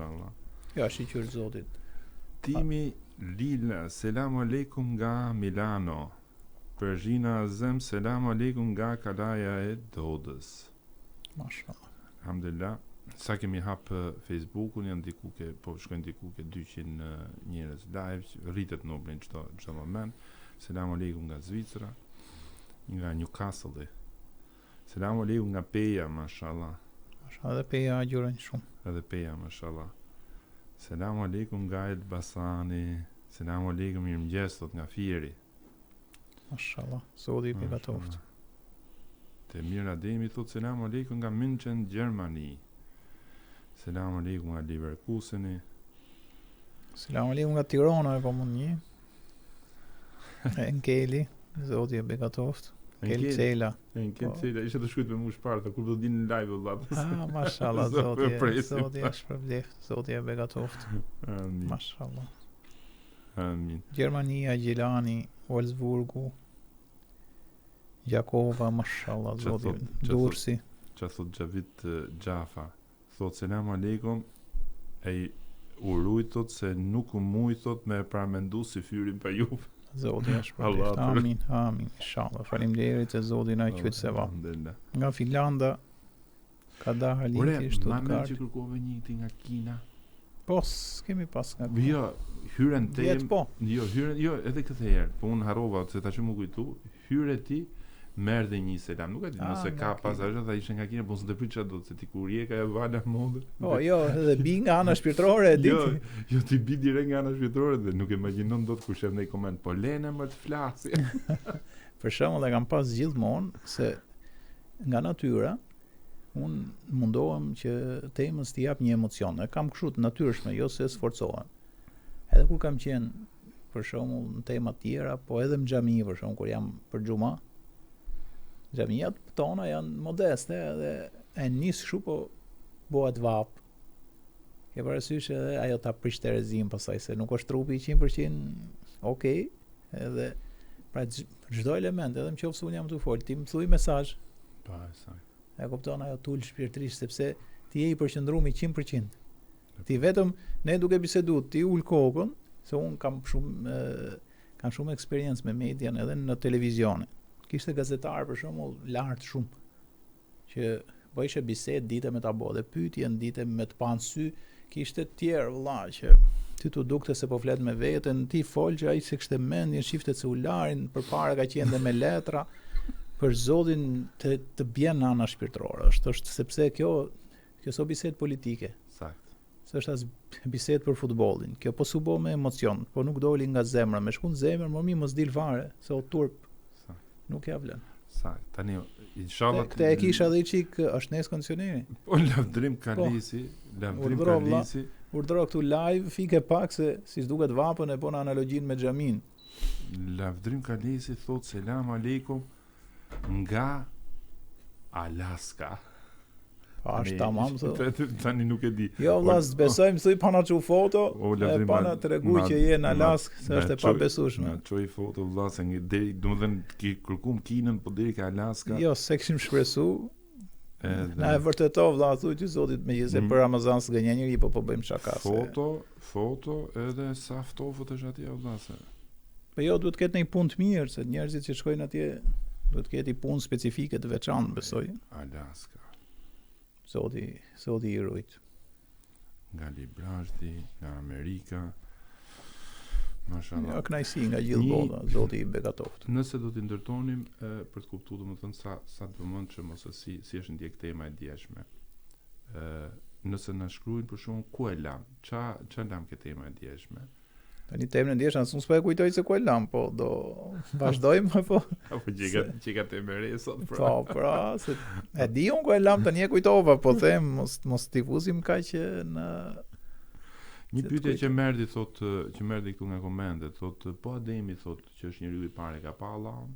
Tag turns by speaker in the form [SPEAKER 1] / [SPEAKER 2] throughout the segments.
[SPEAKER 1] Mashallah.
[SPEAKER 2] Ja, shyqyr Zotit.
[SPEAKER 1] Timi Lila, selam aleikum nga Milano. Përzhina Azem, selam aleikum nga Kalaja e Dodës.
[SPEAKER 2] Mashallah.
[SPEAKER 1] Alhamdulillah. Sa kemi hap eh, Facebookun, janë diku ke, po shkojnë diku ke 200 eh, njerëz live, që rritet numri në çdo çdo moment. Selam aleikum nga Zvicra, nga Newcastle. Selam aleikum nga Peja, mashallah.
[SPEAKER 2] Mashallah, edhe Peja agjërojnë shumë.
[SPEAKER 1] Edhe Peja, mashallah. Selam aleikum nga Elbasani. Selam aleikum, mirëmëngjes thot nga Fieri.
[SPEAKER 2] Mashallah, Zoti i begatoftë.
[SPEAKER 1] Temir Ademi thot selam aleikum nga München, Gjermani. Selam aleikum nga Leverkuseni.
[SPEAKER 2] Selam aleikum nga Tirana e kam unë një. Enkeli, Zoti e begatoftë. Enkel Cela.
[SPEAKER 1] Enkel po. Cela, ishte të shkruajt me mu shparë, kur do të dilni në live vëlla.
[SPEAKER 2] Ah, mashallah, Zoti, Zoti e shpërbleftë, Zoti e begatoftë.
[SPEAKER 1] Amin.
[SPEAKER 2] Mashallah.
[SPEAKER 1] Amin.
[SPEAKER 2] Gjermania, Gjilani, Wolfsburgu, Gjakova, mashallah, Zoti,
[SPEAKER 1] Durrësi. Ça thot Xhavit Xhafa? Thot selam aleikum e u rujt thot se nuk muj thot me e paramendu syfyrin pa
[SPEAKER 2] ju. Zoti e shpërbleftë. Amin, amin, inshallah. Faleminderit e Zoti na qoftë sevap. Nga Finlanda Kada
[SPEAKER 1] Haliti Stuttgart. Ore, që kërkove një ti nga Kina.
[SPEAKER 2] Po, s'kemi pas
[SPEAKER 1] nga Kina. Jo, hyre në
[SPEAKER 2] temë. Po.
[SPEAKER 1] Jo, hyre, jo, edhe këtë herë, po unë harrova se tash m'u kujtu, hyre ti merr dhe një selam. Nuk e di ah, nëse ka pas ajo tha ishte nga Kina, po s'të prit çfarë do të se ti kur je ka e vala
[SPEAKER 2] modë. Po, jo, edhe bi nga ana shpirtërore e
[SPEAKER 1] di. Jo, jo ti bi direkt nga ana shpirtërore dhe nuk e imagjinon dot kur sheh ndonjë koment, po lene më të flasi.
[SPEAKER 2] Për shembull, e kam pas gjithmonë se nga natyra unë mundohem që temës t'i jap një emocion. E kam kështu të natyrshme, jo se sforcohem. Edhe kur kam qenë për shembull në tema të tjera, po edhe në xhami për shembull kur jam për xhuma, xhamiat tona janë modeste edhe e nis kështu po bëhet vap. Ke parasysh edhe ajo ta prish terezinë pastaj se nuk është trupi 100% ok, edhe pra çdo element, edhe në qoftë se unë jam tu fol, ti më thuj mesazh.
[SPEAKER 1] Po, e saktë.
[SPEAKER 2] E kupton ajo t'ul shpirtërisht sepse ti je i përqendruar 100%. Ti vetëm ne duke bisedu, ti ul kokën, se un kam shumë kam shumë eksperiencë me median edhe në televizione. Kishte gazetar për shembull lart shumë që bëjshe bisedë dite me ta bo dhe pyetjen dite me të pa në sy, kishte të tjerë vëlla që ty t'u dukte se po flet me veten, ti fol që ai s'e kishte mendjen, shifte celularin, përpara ka qenë dhe me letra, për zotin të, të bjen në ana shpirtërore, është, është sepse kjo Kjo s'o bisedë politike.
[SPEAKER 1] Sakt.
[SPEAKER 2] S'është as bisedë për futbollin. Kjo po s'u bo me emocion, po nuk doli nga zemra, me shku në zemër, më mirë mos dil fare, se o turp.
[SPEAKER 1] Sakt.
[SPEAKER 2] Nuk ja vlen.
[SPEAKER 1] Sakt. Tani inshallah
[SPEAKER 2] këtë e kisha edhe çik, është nes kondicioneri.
[SPEAKER 1] Po Lavdrim po. Kalisi, Lavdrim Kalisi.
[SPEAKER 2] Urdhro këtu live, fike pak se si duket vapën e bën analogjinë me xhamin.
[SPEAKER 1] Lavdrim Kalisi thot selam aleikum nga Alaska.
[SPEAKER 2] Po është tamam
[SPEAKER 1] thë. Tani nuk e di.
[SPEAKER 2] Jo vëlla, s'besojmë thuj pa na çu foto, e pa na tregu që je në Alaskë, se është e pabesueshme.
[SPEAKER 1] Na çoi foto vëlla se një deri, domethënë ki kërkum Kinën, po deri ka Alaska.
[SPEAKER 2] Jo, s'e kishim shpresu. Edhe... Na e vërteto vëlla, thuj ti Zotit megjithëse mm. për Ramazan s'gënjen njeri, po po bëjmë shaka.
[SPEAKER 1] Foto, foto, edhe sa ftofët është atje vëlla se.
[SPEAKER 2] Po jo, duhet të ketë një punë të mirë, se njerëzit që shkojnë atje duhet të ketë një punë specifike të veçantë, besoj.
[SPEAKER 1] Alaska.
[SPEAKER 2] Zoti, Zoti i rujt.
[SPEAKER 1] Nga Librazhdi, nga Amerika. Mashallah.
[SPEAKER 2] Ja, kënaqësi nga gjithë bota, Zoti i begatoftë.
[SPEAKER 1] Nëse do t'i ndërtonim e, për të kuptuar domethënë sa sa të vëmendshëm ose si si është ndjek tema e djeshme. Ë, nëse na shkruajnë për shembull ku e lam, ça ça lam ke tema e djeshme.
[SPEAKER 2] Tani temën e djeshme, as unë s'po e kujtoj se ku e lam, po do vazhdojmë apo?
[SPEAKER 1] Apo që ka që ka temë re sot
[SPEAKER 2] pra. Po, pra, se e di unë ku e lam tani e kujtova, po them mos mos t'i fusim kaq në
[SPEAKER 1] Një pyetje që m'erdhi thotë që m'erdhi këtu nga komentet, thotë po Ademi thotë që është njeriu i parë e ka pa
[SPEAKER 2] Allahun?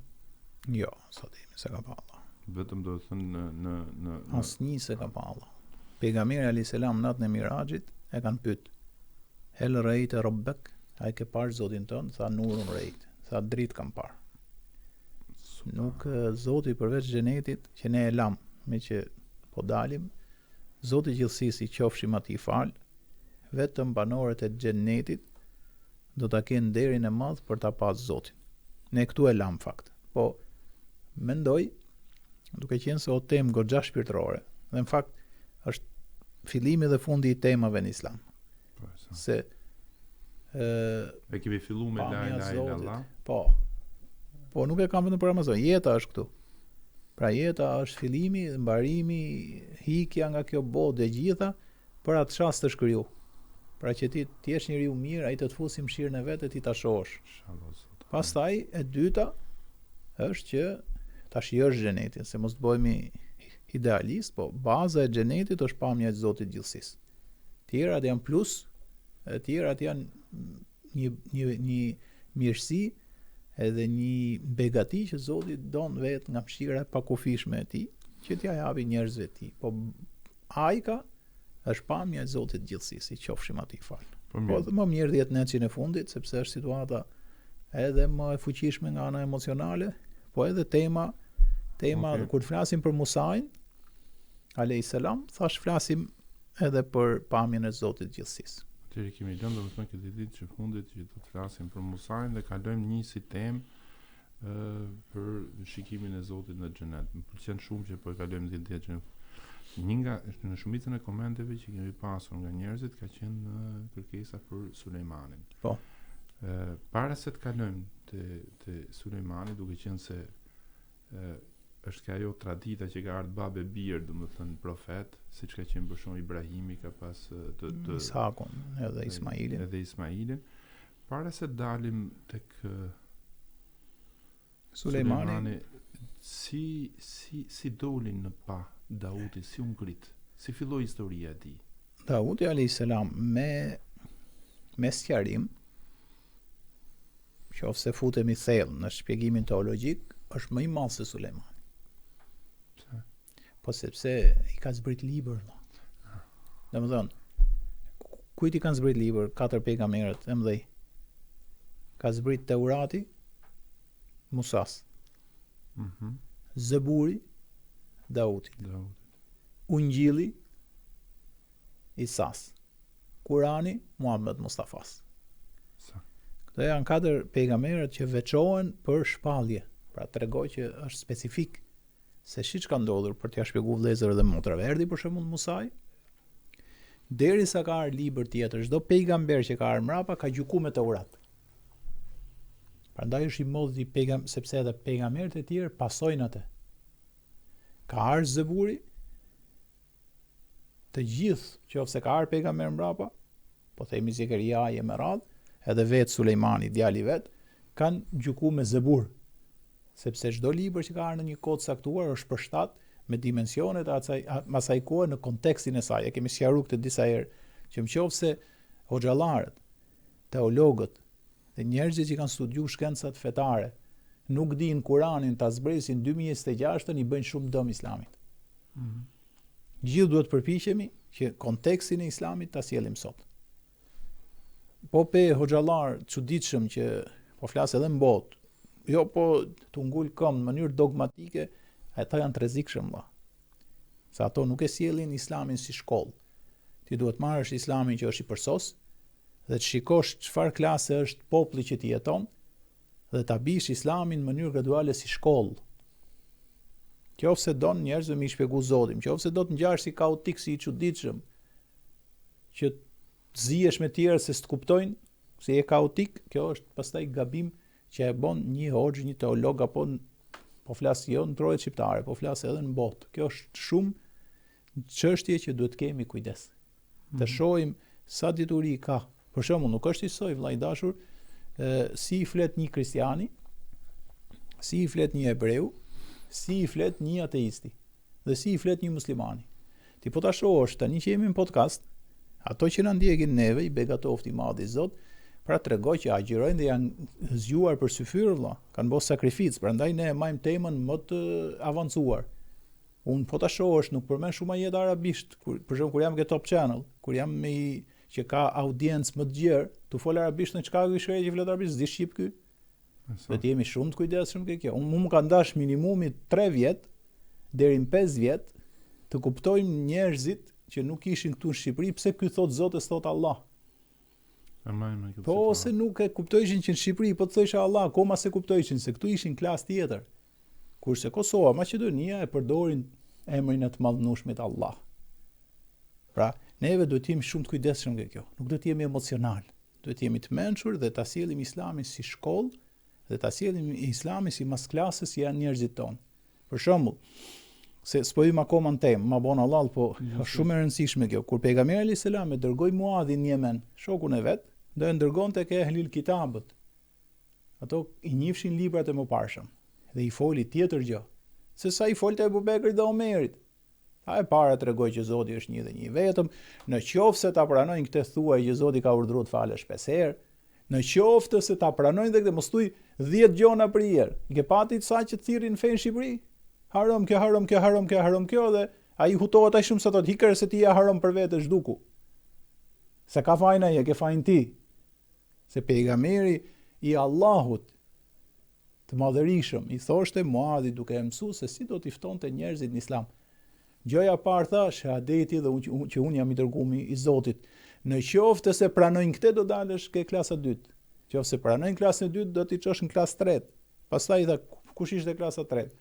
[SPEAKER 2] Jo, as Ademi s'e ka pa
[SPEAKER 1] Allahun. Vetëm do të thënë në në
[SPEAKER 2] në, në... asnjë s'e ka pa Allahun. Pejgamberi alayhis salam natën e Miraxhit e kanë pyet. Hel rejte rabbek, a e ke parë Zotin tënd? Tha nurun rejt, tha dritë kam parë. Nuk Zoti përveç xhenetit që ne e lam, meqë po dalim, Zoti gjithësisë i qofshim atij fal. Vetëm banorët e xhennetit do ta kenë nderin e madh për ta pa Zotin. Ne këtu e lamë fakt. Po mendoj duke qenë se o temë goxha shpirtërore, dhe në fakt është fillimi dhe fundi i temave në
[SPEAKER 1] Islam. Po, se ë e kemi filluar me la ilaha illallah.
[SPEAKER 2] Po. Po nuk e kam vetëm për Ramazan, jeta është këtu. Pra jeta është fillimi, mbarimi, ikja nga kjo botë e gjitha, për atë çast është kriju. Pra që ti të jesh njeriu i mirë, ai të të fusi mëshirën e vet e ti ta shohësh. Pastaj e dyta është që ta shijosh xhenetin, se mos të bëhemi idealist, po baza e xhenetit është pamja e Zotit gjithësisë. Tjerat janë plus, e tjerat janë një një një mirësi edhe një begati që Zoti don vetë nga mëshira e pakufishme e tij, që t'ia japi njerëzve të tij. Po ajka është pamja e Zotit të gjithësisë, i qofshim atij falë. Po, po më mirë 10 netëshin e fundit, sepse është situata edhe më e fuqishme nga ana emocionale, po edhe tema, tema okay. kur të flasim për Musain, alayhis salam, thash flasim edhe për pamjen e Zotit të
[SPEAKER 1] gjithësisë. Atëherë kemi lënë domethënë këtë ditë që fundit që do të flasim për Musain dhe kalojmë një si temë ë për shikimin e Zotit në xhenet. Më pëlqen shumë që po e kalojmë 10 ditë që një nga është në shumicën e komenteve që kemi pasur nga njerëzit ka qenë kërkesa për Sulejmanin.
[SPEAKER 2] Po.
[SPEAKER 1] Ë para se të kalojmë te te Sulejmani, duke qenë se ë është kjo ajo tradita që ka ardhur babë e bir, domethënë profet, siç ka qenë për shembull Ibrahimi ka pas
[SPEAKER 2] të, të Isakun edhe Ismailin.
[SPEAKER 1] Edhe Ismailin. Para se të dalim tek
[SPEAKER 2] Sulejmani, Sulejmani
[SPEAKER 1] si si si doli në pah Dauti, si u ngrit, si filloi historia e
[SPEAKER 2] tij? Dauti alayhis salam me me sqarim qoftë se futemi thellë në shpjegimin teologjik, është më i madh se Sulejmani. Pse? Po sepse i ka zbrit libër, vëlla. Domethënë, kujt i kanë zbrit libër katër pejgamberët e mëdhej? Ka zbrit Teurati Musas.
[SPEAKER 1] Mhm. Mm
[SPEAKER 2] Zeburi Dautit.
[SPEAKER 1] Dautit.
[SPEAKER 2] Ungjilli Isas. Kurani Muhammed Mustafas.
[SPEAKER 1] Sa.
[SPEAKER 2] Këto janë katër pejgamberët që veçohen për shpallje. Pra tregoj që është specifik se siç ka ndodhur për t'ia shpjeguar vëllezërve dhe motrave. Erdhi për shembull Musai, derisa ka ardhur libër tjetër, çdo pejgamber që ka ardhur mbrapa ka gjyku me Teurat. Prandaj është i madh i pejgam sepse edhe pejgamberët e tjerë pasojnë atë. Ka ardhur Zeburi, të gjithë, qoftë se ka ardhur pejgamber mbrapa, po themi Zekeria e me radhë, edhe vetë Sulejmani, djali vet, kanë gjyku me Zebur. Sepse çdo libër që ka ardhur në një kohë të caktuar është përshtat me dimensionet e asaj asaj kohe në kontekstin e saj. E kemi sqaruar këtë disa herë, që në qoftë se hoxhallarët, teologët dhe njerëzit që kanë studiuar shkencat fetare nuk dinë Kuranin ta zbresin 2026-ën i bëjnë shumë dëm islamit. Mm -hmm. Gjithë duhet përpiqemi që kontekstin e islamit ta sjellim sot. Po pe hoxhallar të çuditshëm që po flas edhe në botë, jo po të ngul këmbë në mënyrë dogmatike, ata janë të rrezikshëm vëlla. Se ato nuk e sjellin islamin si shkollë. Ti duhet marrësh islamin që është i përsos dhe të shikosh çfarë klase është populli që ti jeton dhe ta bish islamin në mënyrë graduale si shkollë. Qoftë se don njerëzve me i shpjegu Zotin, qoftë se do të ngjash si kaotik, si i çuditshëm, që të zihesh me tjerë se s'të kuptojnë, se je kaotik, kjo është pastaj gabim që e bën një hoxhë, një teolog apo po flas jo në trojet shqiptare, po flas edhe në botë. Kjo është shumë çështje që duhet të kemi kujdes. Të mhm. shohim sa dituri ka. Për shembull, nuk është njësoj vëlla i dashur, ë si i flet një kristiani, si i flet një hebreu, si i flet një ateisti dhe si i flet një muslimani. Ti po ta shohësh tani që jemi në podcast, ato që na ndjekin neve i begatoftë i madhi Zot, pra tregoj që agjërojnë dhe janë zgjuar për syfyr vëlla, kanë bërë sakrificë, prandaj ne e majmë temën më të avancuar. Unë po ta shohësh nuk përmend shumë ajete arabisht, kur për shembull kur jam ke Top Channel, kur jam me që ka audiencë më të gjerë, tu fol arabisht në çka ky shkreti që flet arabisht, s'di shqip ky. Do të jemi shumë të kujdesshëm ke kjo. Unë mu më ka ndash minimumi 3 vjet deri në 5 vjet të kuptojmë njerëzit. që nuk ishin këtu në Shqipëri, pse ky thot Zot e s'thot Allah.
[SPEAKER 1] E maj me këtë
[SPEAKER 2] Po se nuk e kuptojshin që në Shqipëri po të thojshe Allah, akoma s'e kuptojshin se këtu ishin klasë tjetër. Kurse Kosova, Maqedonia e përdorin emrin e të madhnushmit Allah. Pra, neve duhet të jemi shumë të kujdesshëm ke kjo. Nuk duhet të jemi emocional. Duhet të jemi të mençur dhe ta sjellim Islamin si shkollë dhe ta sjellim Islamin simas klasës që janë njerëzit tonë. Për shembull, se s'po hyjmë akoma në temë, ma bon hallall, po është shumë e rëndësishme kjo. Kur pejgamberi alayhis salam e dërgoi Muadhin në Jemen, shokun e vet, do e dërgonte ke ehlil kitabët. Ato i njifshin librat e mëparshëm dhe i foli tjetër gjë, se sa i folte Ebu Bekrit dhe Omerit. Tha e para tregoj që Zoti është një dhe një i vetëm, në qoftë se ta pranojnë këtë thuaj që Zoti ka urdhëruar të falesh pesë herë, në qoftë se ta pranojnë dhe këtë, mos thuj 10 gjona për herë. I ke pa ti sa që të thirrin në fe në Shqipëri? Haram kjo, haram kjo, haram kjo, haram kjo dhe ai hutohet aq shumë sa thotë ik se ti je haram për vete zhduku. S'e ka fajin ai, e ke fajin ti. Se pejgamberi i Allahut të madhërishëm i thoshte Muadhit duke e mësu se si do t'i ftonte njerëzit në Islam. Gjëja e parë tha, shahadeti dhe unë, që unë jam i dërgumi i Zotit. Në qoftë se pranojnë këtë do dalësh ke klasa dytë. Qoftë se pranojnë klasën e dytë do t'i çosh në klasë tretë. Pastaj i tha, kush ishte klasa tretë?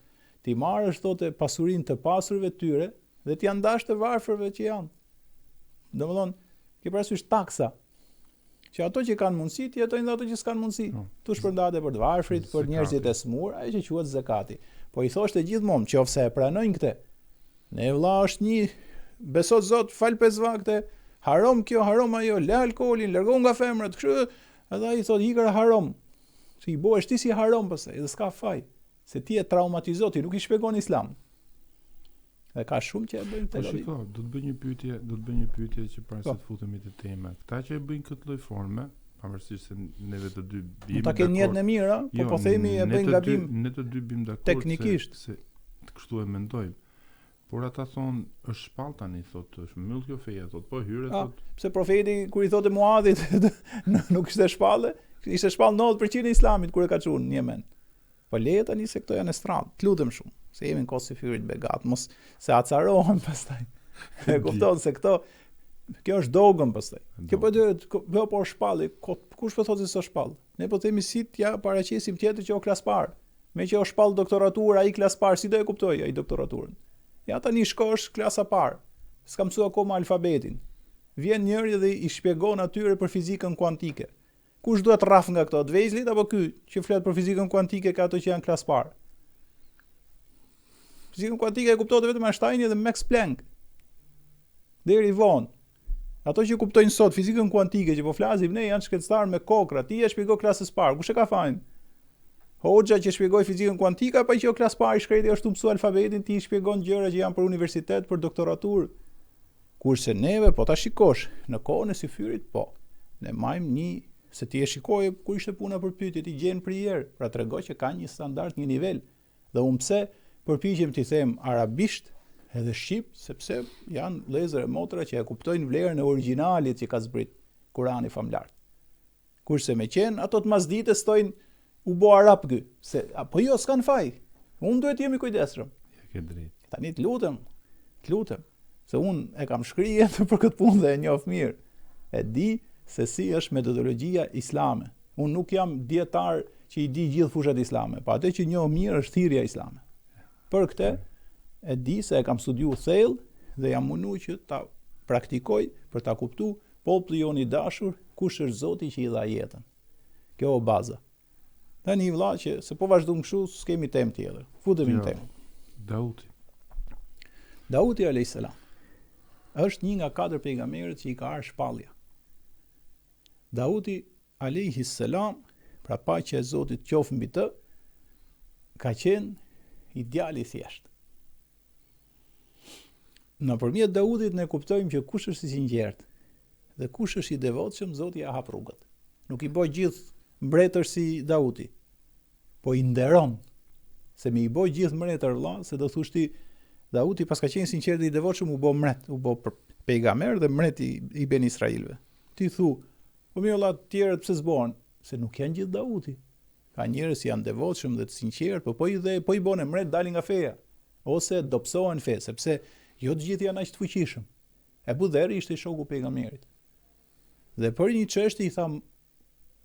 [SPEAKER 2] T'i marrësh thotë pasurinë të pasurve të tyre dhe t'ia ndash të varfërve që janë. Domethënë, ke parasysh taksa, që ato që kanë mundësi të jetojnë dhe ato që s'kanë mundësi. Po. Tu shpërndate për të varfrit, për njerëzit e smur, ajo që quhet zekati. Po i thoshte gjithmonë, qoftë se e pranojnë këtë. Ne vëlla është një beso Zot, fal pesë vakte, haram kjo, haram ajo, le alkoolin, largohu nga femrat, kështu edhe ai thotë ik haram. Se i bëhesh ti si haram pastaj, edhe s'ka faj, se ti e traumatizon, ti nuk i shpjegon islam. Dhe ka shumë që e bëjnë
[SPEAKER 1] këtë. Po shiko, do të bëj një pyetje, do të bëj një pyetje që para se po. të futemi te tema. Këta që e bëjnë këtë lloj forme, pavarësisht se neve të dy
[SPEAKER 2] biem dakord. Ta kenë nijetin e mirë, po jo, po themi e bëjnë gabim.
[SPEAKER 1] Ne të dy biem dakord
[SPEAKER 2] teknikisht
[SPEAKER 1] se, se kështu e mendojmë. Por ata thonë, është shpall tani, thotë, është mbyll kjo feja, thotë, po hyre,
[SPEAKER 2] thotë. Pse profeti kur i thotë Muadhit nuk ishte shpallë, ishte shpall 90% e islamit kur e ka çuar në Jemen. Po leje tani se këto janë estradë, të lutem shumë, se jemi në kohë syfyrit begat, mos se acarohem pastaj. E kupton se këto kjo është dogëm pastaj. Kjo po duhet, po po shpalli, kush po thotë se s'o shpall? Ne po themi si t'ja paraqesim tjetër që o klas parë. Me që o shpall doktoraturë, ai klas parë, si do e kuptoj ai doktoraturën? Ja tani shkosh klasa parë. S'ka mësuar akoma alfabetin. Vjen njëri dhe i shpjegon atyre për fizikën kuantike. Kush duhet rraf nga këto, të vegjlit apo ky që flet për fizikën kuantike ka ato që janë klas parë? Fizikën kuantike e kuptonte vetëm Einsteini dhe Max Planck. Deri vonë. Ato që kuptojnë sot fizikën kuantike që po flasim ne janë shkencëtarë me kokra. Ti e shpjego klasës parë. Kush e ka fajin? Hoxha që shpjegoi fizikën kuantike apo që o klas parë i shkreti është tu mësu alfabetin, ti i shpjegon gjëra që janë për universitet, për doktoraturë. Kurse neve po ta shikosh në kohën e syfyrit po. Ne majmë një se ti e shikoje kur ishte puna për pyetje ti gjen prirë, pra trego që ka një standard, një nivel. Dhe unë pse përpiqem t'i them arabisht edhe shqip, sepse janë vëllezër e motra që e kuptojnë vlerën e origjinalit që ka zbrit Kurani famlart. Kurse me qenë, ato të masditës thojnë, u bo arab ky, se, po jo, s'kanë faj, unë duhet të jem i kujdesshëm.
[SPEAKER 1] Ja, ke drejt.
[SPEAKER 2] Tani të lutem, të lutem, se unë e kam shkri jetën për këtë punë dhe e njoh mirë. E di se si është metodologjia islame. Unë nuk jam dietar që i di gjithë fushat islame, po atë që njoh mirë është thirrja islame. Për këtë e di se e kam studiu thellë dhe jam mundu që ta praktikoj për ta kuptu Populli jonë i dashur, kush është Zoti që i dha jetën? Kjo o baza. Tani vëlla që se po vazhdojmë kështu, s'kemi temë tjetër. Futemi në jo, temë.
[SPEAKER 1] Dauti.
[SPEAKER 2] Dauti alayhis salam është një nga katër pejgamberët që i ka ardhur shpallja. Dauti alayhis salam, pra paqja e Zotit qoftë mbi të, ka qenë i djalë i thjeshtë. Nëpërmjet Daudit ne kuptojmë që kush është i sinqertë dhe kush është i devotshëm, Zoti ia hap rrugët. Nuk i bë gjithë mbretër si Dauti, po i nderon. Se me i bë gjithë mbretër vëlla, se do thush ti Dauti paska qenë i sinqertë dhe i devotshëm, u bë mbret, u bë pejgamber dhe mbret i, i Ben Israilëve. Ti thu, po mirë vëlla, të tjerët pse s'bohen? Se nuk janë gjithë Dauti. Ka njerëz që janë devotshëm dhe të sinqertë, po po i dhe po i bone mbret dalin nga feja ose dobësohen fe, sepse jo të gjithë janë aq të fuqishëm. Ebu Dherri ishte shoku i pejgamberit. Dhe për një çështje i tha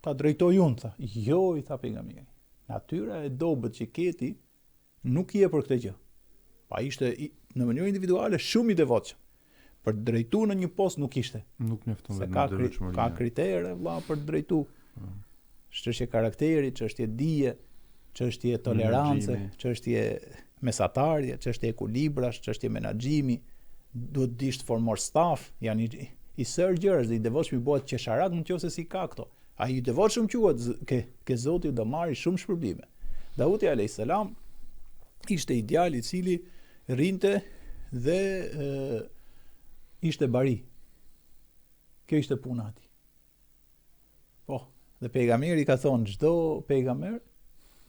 [SPEAKER 2] ta drejtoj unë, tha. Jo, i tha pejgamberi. Natyra e dobët që ke ti nuk je për këtë gjë. Pa ishte i, në mënyrë individuale shumë i devotshëm. Për të drejtu në një post nuk ishte.
[SPEAKER 1] Nuk mjafton
[SPEAKER 2] vetëm ka devotshmëria. Ka kritere vëlla për të drejtu. Mm. Çështje karakteri, çështje dije, çështje tolerance, çështje mesatarje, çështje ekuilibrash, çështje menaxhimi, duhet të dish të formosh staf, janë i, i sërë gjërash dhe i devotshmi bëhet qesharak në qoftë se s'i ka këto. Ai i devotshëm quhet ke ke Zoti do marri shumë shpërblime. Dauti alayhis salam ishte i djalë i cili rrinte dhe e, ishte bari. Kjo ishte puna e tij. Po, dhe pejgamberi ka thonë çdo pejgamber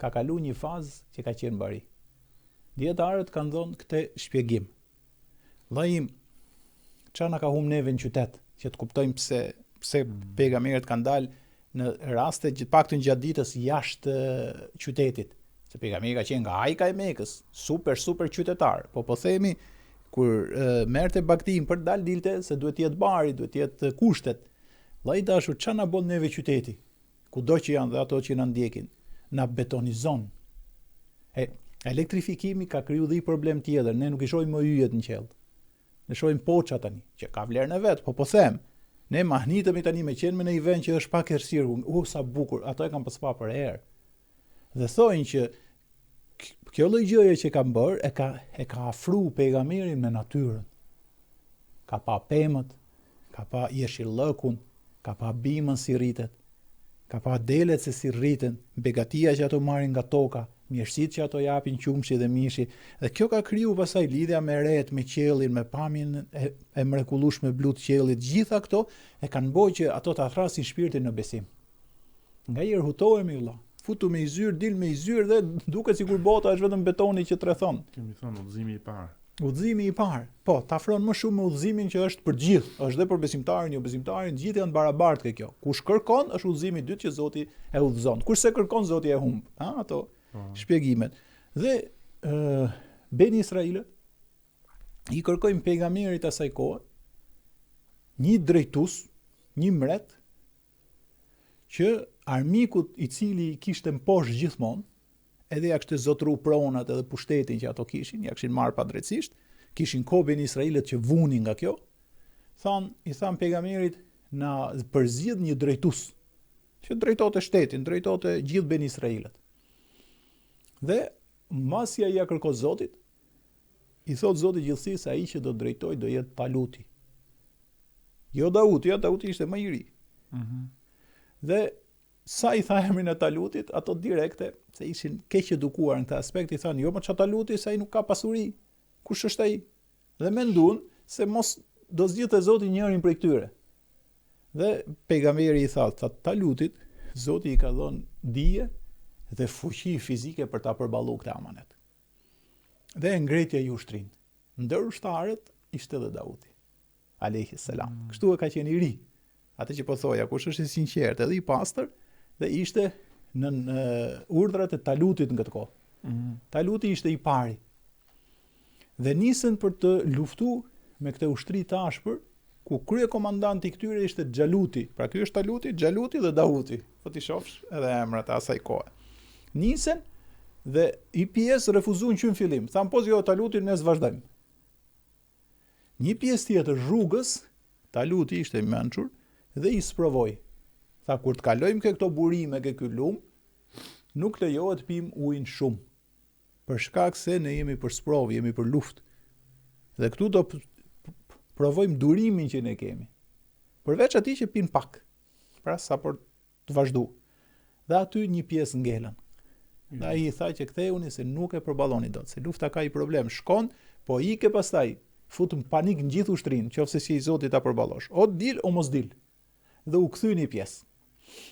[SPEAKER 2] ka kalu një fazë që ka qenë bari. Dijetarët kanë dhënë këtë shpjegim. Vllai im, ça na ka hum neve në qytet, që të kuptojmë pse pse mm. pejgamberët kanë dalë në raste që paktën gjatë ditës jashtë qytetit. Se pejgamberi ka qenë nga ajka e Mekës, super super qytetar. Po po themi kur merrte bagëtinë për të dalë dilte se duhet të jetë bari, duhet të jetë kushtet. Vlla i dashur, ça na bën neve qyteti? Kudo që janë dhe ato që na ndjekin, na betonizon. E elektrifikimi ka kriju dhe një problem tjetër, ne nuk i shohim më yjet në qiell. Ne shohim poça tani, që ka vlerën e vet, po po them, ne mahnitemi tani me qenë me në një vend që është pak errësirë, u sa bukur, ato e kanë pas pa për herë. Dhe thonë që kjo lloj gjëje që kanë bërë e ka e ka afru pejgamberin me natyrën. Ka pa pemët, ka pa jeshillëkun, ka pa bimën si rritet, ka pa delet se si rriten, begatia që ato marrin nga toka, mirësitë që ato japin qumshi dhe mishi. Dhe kjo ka kriju pastaj lidhja me retë, me qiellin, me pamjen e, e mrekullueshme blu të qiellit. Gjitha këto e kanë bërë që ato ta thrasin shpirtin në besim. Nganjëherë hutohemi vëlla. Futu me i zyrë, dil me i zyrë dhe duket sikur bota është vetëm betoni që të rrethon.
[SPEAKER 1] Kemi thënë udhëzimi i parë.
[SPEAKER 2] Udhëzimi i parë. Po, të afron më shumë me udhëzimin që është për gjithë, është dhe për besimtarin, jo besimtarin, gjithë janë barabartë ke kjo. Kush kërkon është udhëzimi i dytë që Zoti e udhëzon. Kush s'e kërkon Zoti e humb, ha, ato po. shpjegimet. Dhe ë Beni Israilët i kërkojnë pejgamberit asaj kohe një drejtues, një mbret që armikut i cili i kishte mposht gjithmonë, edhe ja kishte zotru pronat edhe pushtetin që ato kishin, ja kishin marrë padrejtësisht, kishin kohë Beni Israilët që vunin nga kjo, thanë, i thanë pejgamberit, na përzgjidh një drejtues, që drejtote shtetin, drejtote gjithë Beni Israilët. Dhe, mbasi ai ia kërko Zotit, I thotë Zoti gjithësisë se ai që do të drejtojë do jetë Taluti. Jo Dauti, ja Dauti ishte më i ri. Mm -hmm. Dhe sa i tha emrin e Talutit, ato direkte, se ishin keq edukuar në këtë aspekt, i thanë, jo mo ça Taluti, se ai nuk ka pasuri. Kush është ai? Dhe mendun se mos do zgjidhte Zoti njërin prej këtyre. Dhe pejgamberi i tha, tha Talutit, Zoti i ka dhënë dije dhe fuqi fizike për ta përballuar këtë amanet. Dhe e ngriti ai ushtrinë. Ndër ushtarët ishte edhe Dauti, alejhi selam. Mm. Kështu e ka qenë i ri. Atë që po thoja, kush është i sinqertë edhe i pastër dhe ishte nën urdhrat e Talutit në këtë kohë. Mm. Taluti ishte i pari. Dhe nisën për të luftu me këtë ushtri të ashpër, ku kryekomandanti i këtyre ishte Xhaluti. Pra ky është Taluti, Xhaluti dhe Dauti. Po t'i shofsh edhe emrat e asaj kohe. Nisën dhe i pjesë refuzuan që në fillim. Thanë po jo Taluti ne s'vazhdojmë. Një pjesë tjetër rrugës, Taluti ishte i mençur dhe i sprovoi. Tha kur të kalojmë ke këto burime ke ky lum, nuk lejohet pim ujin shumë. Për shkak se ne jemi për sprovë, jemi për luftë. Dhe këtu do provojmë durimin që ne kemi. Përveç atij që pin pak. Pra sa për të vazhdu. Dhe aty një pjesë ngelën. Dhe ai i tha që kthehuni se nuk e përballoni dot, se lufta ka një problem, shkon, po ike pastaj, fut në panik në gjithë ushtrinë, qoftë se s'je i zoti ta përballosh. O dil o mos dil. Dhe u kthy një pjesë.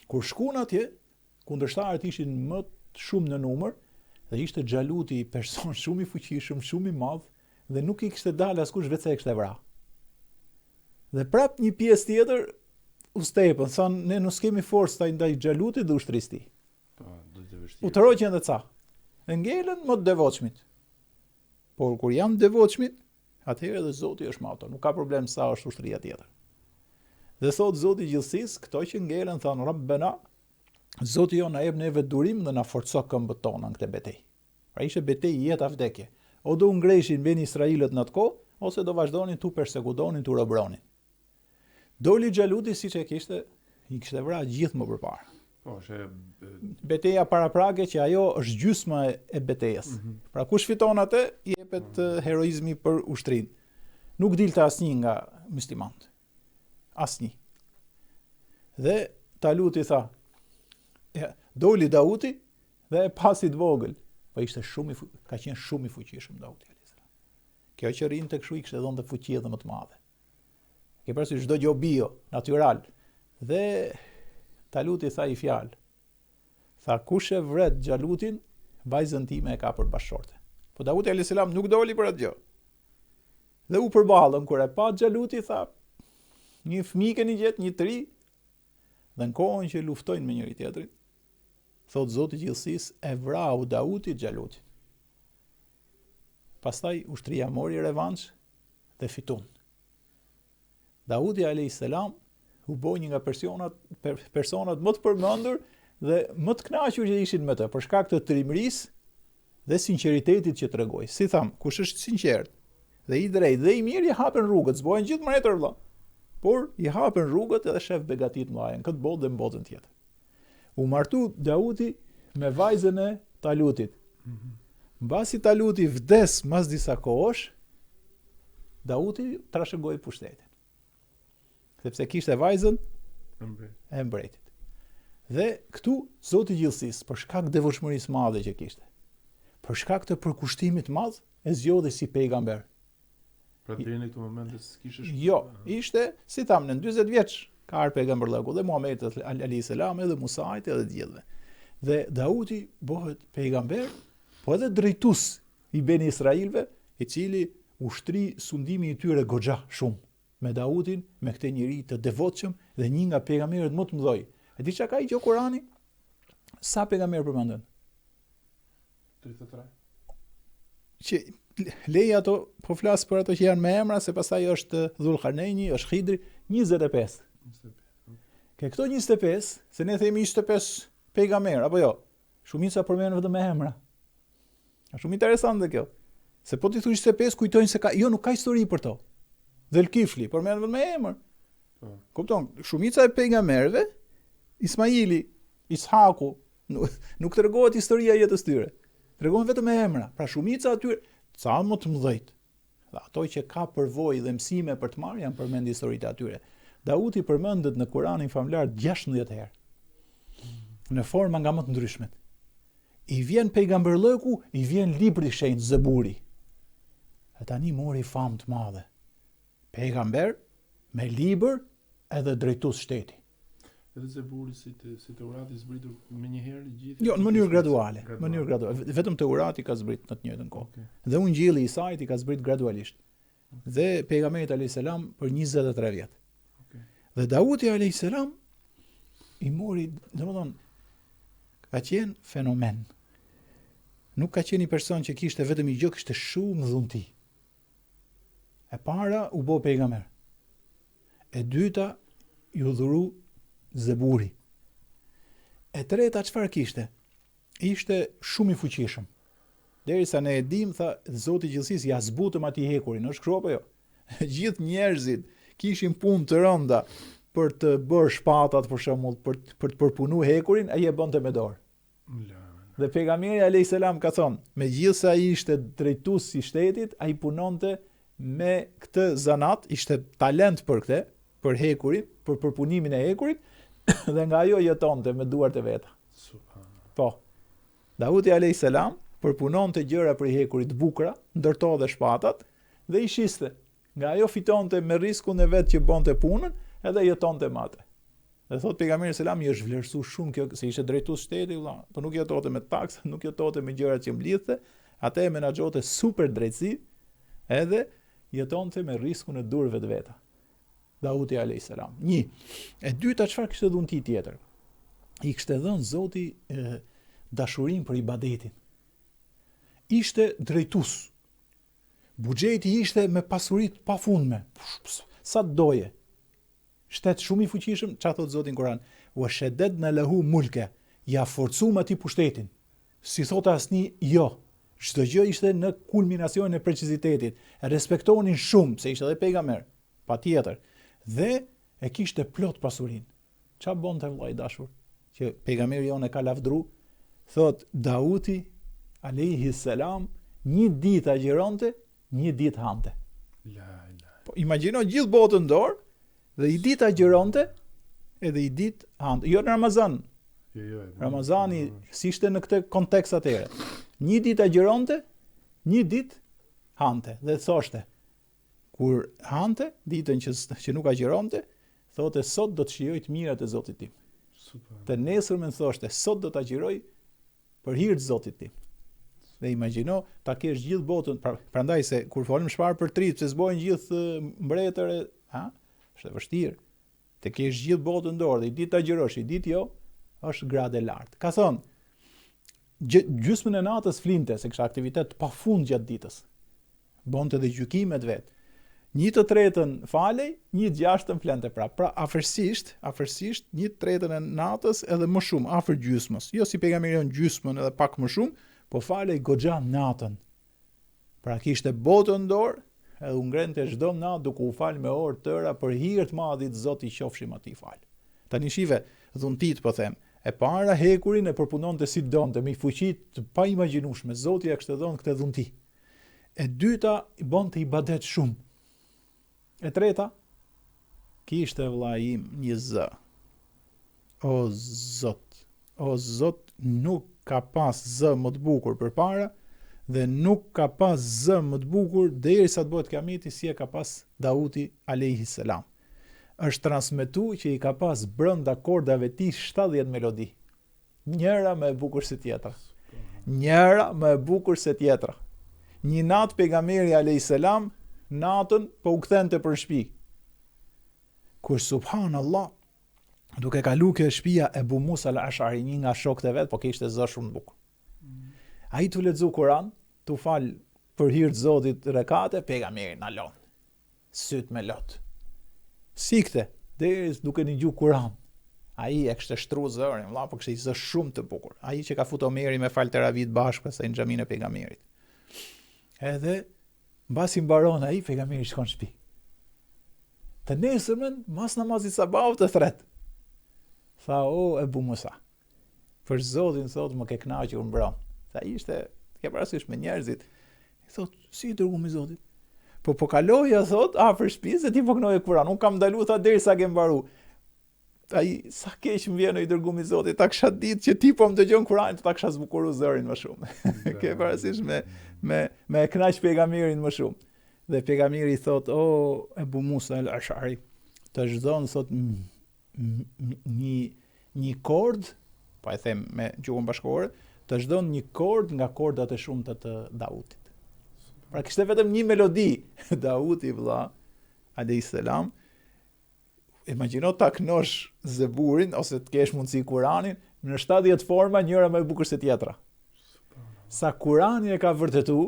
[SPEAKER 2] Kur shkun atje, Kundërshtarët ishin më shumë në numër dhe ishte Xhaluti person shumë i fuqishëm, shumë i madh dhe nuk i kishte dalë askush veç se e kishte vra. Dhe prap një pjesë tjetër u stepën, thanë ne nuk kemi forcë ndaj ndaj Xhalutit dhe ushtrisë tij.
[SPEAKER 1] Po, do të vështirë.
[SPEAKER 2] U tërhoqën dhe ca. Dhe ngelën më të devotshmit. Por kur janë devotshmit, atëherë edhe Zoti është me ato, nuk ka problem sa është ushtria tjetër. Dhe thotë Zoti i gjithësisë, këto që ngelen thanë Rabbena, Zoti jonë na jep neve durim dhe na forco këmbët tona në këtë betejë. Pra ishte betejë jetë a vdekje. O do u ngrejshin Beni Israilët në atë kohë, ose do vazhdonin t'u persekutonin, t'u robëronin. Doli Xhaluti siç e kishte, i kishte vra gjithë më përpara.
[SPEAKER 1] Po, është
[SPEAKER 2] beteja paraprake që ajo është gjysma e betejës. Mm -hmm. Pra kush fiton atë, jepet mm -hmm. heroizmi për ushtrinë. Nuk dilte asnjë nga muslimanët. Asnjë. Dhe Taluti tha, ja, doli Dauti dhe e pa si të vogël. Po ishte shumë i ka qenë shumë i fuqishëm Dauti alayhis salam. Kjo që rrinte kështu i kishte dhënë dhe fuqi edhe më të madhe. Ke parasysh çdo gjë bio, natyral. Dhe Taluti tha i fjalë. Tha kush e vret Xhalutin, vajzën time e ka për bashkëshorte. Po Dauti alayhis salam nuk doli për atë gjë. Dhe u përballën kur e pa Xhaluti tha, një fëmijë keni gjet, një të ri, dhe në kohën që luftojnë me njëri tjetrin, thot Zoti i gjithësisë e vrau Dauti Xhalutin. Pastaj ushtria mori revansh dhe fitun. Daudi alayhis salam u bë një nga personat per, personat më të përmendur dhe më të kënaqur që ishin me të për shkak të trimërisë dhe sinqeritetit që tregoi. Si tham, kush është sinqert dhe i drejtë dhe i mirë i hapen rrugët, s'bohen gjithë mbretër vëlla. Por i hapen rrugët edhe shef begati të mëdha në këtë botë dhe në botën tjetër. U martu Dauti me vajzën e Talutit. Mm -hmm. Mbasi Taluti vdes mas disa kohësh, Dauti trashëgoi pushtetin. Sepse kishte vajzën e mbretit. Dhe këtu Zoti i gjithësisë, për shkak devotshmërisë madhe që kishte, për shkak të përkushtimit të madh, e zgjodhi si pejgamber.
[SPEAKER 1] Pra deri në këtë moment s'kishte
[SPEAKER 2] shkuar. Jo, ishte, si thamë, në 40 vjeç ka ardhur pejgamberllëku dhe Muhamedit alayhis salam edhe Musait edhe të gjithëve. Dhe Dauti bëhet pejgamber, po edhe drejtues i Beni Israilëve, i cili u shtri sundimi i tyre goxha shumë me Dautin, me këtë njeri të devotshëm dhe një nga pejgamberët më të mëdhoj. E di çka ka i gjë Kurani? Sa pejgamberë përmenden?
[SPEAKER 1] 33.
[SPEAKER 2] Që lej ato, po flas për ato që janë me emra, se pastaj është Dhulkarnejni, është Hidri, 25. 25. Ke këto 25, se ne themi 25 pejgamber, apo jo? Shumica përmenden vetëm me emra. Është shumë interesante kjo. Se po ti thuash 25 kujtojnë se ka, jo nuk ka histori për to. Dhul Kifli përmendet vetëm me emër. Po. Kupton? Shumica e pejgamberëve, Ismaili, Ishaku, nuk, nuk tregohet historia e jetës tyre. Tregohen vetëm me emra. Pra shumica atyre, ca më të mëdhenjt, dhe ato që ka përvojë dhe mësime për të marrë janë përmend historitë e atyre. Dauti përmendet në Kuranin famëlartë 16 herë. Në forma nga më të ndryshmet. I vjen pejgamberllëku, i vjen libri i shenjtë Zeburi. E tani mori famë të madhe. Pejgamber me libër edhe drejtues
[SPEAKER 1] shteti. Edhe Zeburi si të si Teurati zbritur menjëherë i
[SPEAKER 2] gjithë. Jo, në mënyrë graduale, në mënyrë graduale. Vetëm Teurati ka zbrit në të njëjtën kohë. Okay. Dhe Ungjilli i Isait i ka zbrit gradualisht. Dhe pejgamberit alayhis salam për 23 vjet. Okay. Dhe Dauti alayhis salam i mori, domethënë ka qenë fenomen. Nuk ka qenë një person që kishte vetëm një gjë, kishte shumë dhunti. E para u bë pejgamber. E dyta iu dhuru Zeburi. E treta çfarë kishte? Ishte shumë i fuqishëm. Derisa ne e dim, tha Zoti i gjithësisë, ja zbutëm atij hekurin, është kështu apo jo? Gjithë njerëzit kishin punë të rënda për të bërë shpatat për shembull, për për të përpunu hekurin, ai e bënte me dorë. Dhe pejgamberi alayhis salam ka thënë, megjithëse ai ishte drejtues i shtetit, ai punonte me këtë zanat, ishte talent për këtë, për hekurin, për përpunimin e hekurit dhe nga ajo jetonte me duart e veta. Po. Dauti alayhis salam përpunonte gjëra prej hekurit të bukura, ndërto dhe shpatat dhe i shiste. Nga ajo fitonte me riskun e vet që bonte punën, edhe jetonte me atë. Dhe thot pejgamberi selam i është vlerësu shumë kjo se ishte drejtues shteti vëlla, po nuk jetonte me taksa, nuk jetonte me gjërat që mblidhte, atë e menaxhonte super drejtësi, edhe jetonte me riskun e duarve të veta. Dauti alayhis salam. Një. E dyta çfarë kishte dhunti tjetër? I kishte dhënë Zoti e, dashurinë për ibadetin. Ishte drejtues. Buxheti ishte me pasuri të pafundme. Sa të doje. Shtet shumë i fuqishëm, ça thotë Zoti në Kur'an? Wa shaddadna lahu mulka. Ja forcum atij pushtetin. S'i thotë asnjë jo. Çdo gjë ishte në kulminacionin e precizitetit. E respektonin shumë, se ishte edhe pejgamber. Patjetër. Dhe e kishte plot pasurinë. Ça bonte vëlla i dashur? Që pejgamberi jonë e ka lavdru, thot Dauti alejhi selam një ditë agjëronte, një ditë hante.
[SPEAKER 1] La la.
[SPEAKER 2] Po imagjino gjithë botën në dorë dhe një ditë agjëronte edhe një ditë hante. Jo në Ramazan.
[SPEAKER 1] Jo, jo.
[SPEAKER 2] Ramazani s'ishte në këtë kontekst atëherë. Një ditë agjëronte, një ditë hante dhe thoshte Kur hante, ditën që që nuk agjëronte, thote sot do të shijoj të mirat e Zotit tim.
[SPEAKER 1] Super.
[SPEAKER 2] Të nesërmen thoshte sot do të agjëroj për hir të Zotit tim. Dhe imagjino ta kesh gjithë botën, pra, prandaj se kur folim çfarë për tri, pse s'bohen gjithë mbretër, ha? Është e vështirë. Të kesh gjithë botën në dorë dhe një ditë të agjërosh, një ditë jo, është gradë e lartë. Ka thonë, gjysmën e natës flinte, se kishte aktivitet pa fund gjatë ditës. Bonte dhe gjykimet vetë. Një të tretën falej, një të gjashtën flente prapë. Pra afërsisht, afërsisht një të tretën e natës edhe më shumë, afër gjysmës. Jo si pejgamberi jonë gjysmën edhe pak më shumë, po falej goxha natën. Pra kishte botën në dorë, edhe u ngrente çdo natë duke u fal me orë tëra për hir të madhit Zot i qofshim atij falë. Tani shife, dhuntit po them, e para hekurin e përpunonte si donte, me fuqi të paimagjinueshme, Zoti ia kishte dhënë këtë dhunti. E dyta, bonte ibadet shumë. E treta, kishte vëllai im një zë. O Zot, o Zot, nuk ka pas zë më të bukur përpara dhe nuk ka pas zë më të bukur derisa të bëhet kiameti si e ka pas Dauti alayhi salam. Është transmetu që i ka pas brenda kordave tij 70 melodi. Njëra më e bukur se tjetra. Njëra më e bukur se tjetra. Një natë pejgamberi alayhis salam natën po u kthente për shtëpi. Kur subhanallah duke kalu ke shtëpia e Ebu Musa al-Ash'ari, një nga shokët e vet, po kishte zë shumë të bukur. Mm. Ai tu lexu Kur'an, tu fal për hir të Zotit rekate, pejgamberi nalon. Sytë me lot. S'ikte, deri duke nigju Kuran. Ai e kishte shtru zërin, vlla, po kishte një zë shumë të bukur. Ai që ka fut Omeri me fal teravit bashkë pastaj në xhaminë e pejgamberit. Edhe mbasi mbaron ai, pejgamberi shkon në shtëpi. Të nesërmen, mas namazit sabahut e thret. Tha, o, Ebu Musa, për Zotin, thot, më ke kënaqur mbrëm. Tha, ishte, ke parasysh me njerëzit. I thot, si i dërgum i Zotit? Po po kaloja, thot, afër shtëpisë dhe ti po kënoje Kur'an. Unë kam ndalu, tha, derisa ke mbaru. Ai, sa keq më vjen o i dërgum i Zotit, ta kisha ditë që ti po më dëgjon Kur'anin, ta kisha zbukuru zërin më shumë. ke parasysh me me me e kënaq pejgamberin më shumë. Dhe pejgamberi i thot, o Ebu Musa al-Ash'ari, të është dhënë, thot, një një kord, po e them me gjuhën bashkëkohore, të është dhënë një kord nga kordat e shumta të Dautit. Pra kishte vetëm një melodi, Dauti vëlla, alayhis salam, imagjino ta kënosh Zeburin ose të kesh mundësi Kuranin në 70 forma, njëra më e bukur se tjetra. Sa Kurani e ka vërtetu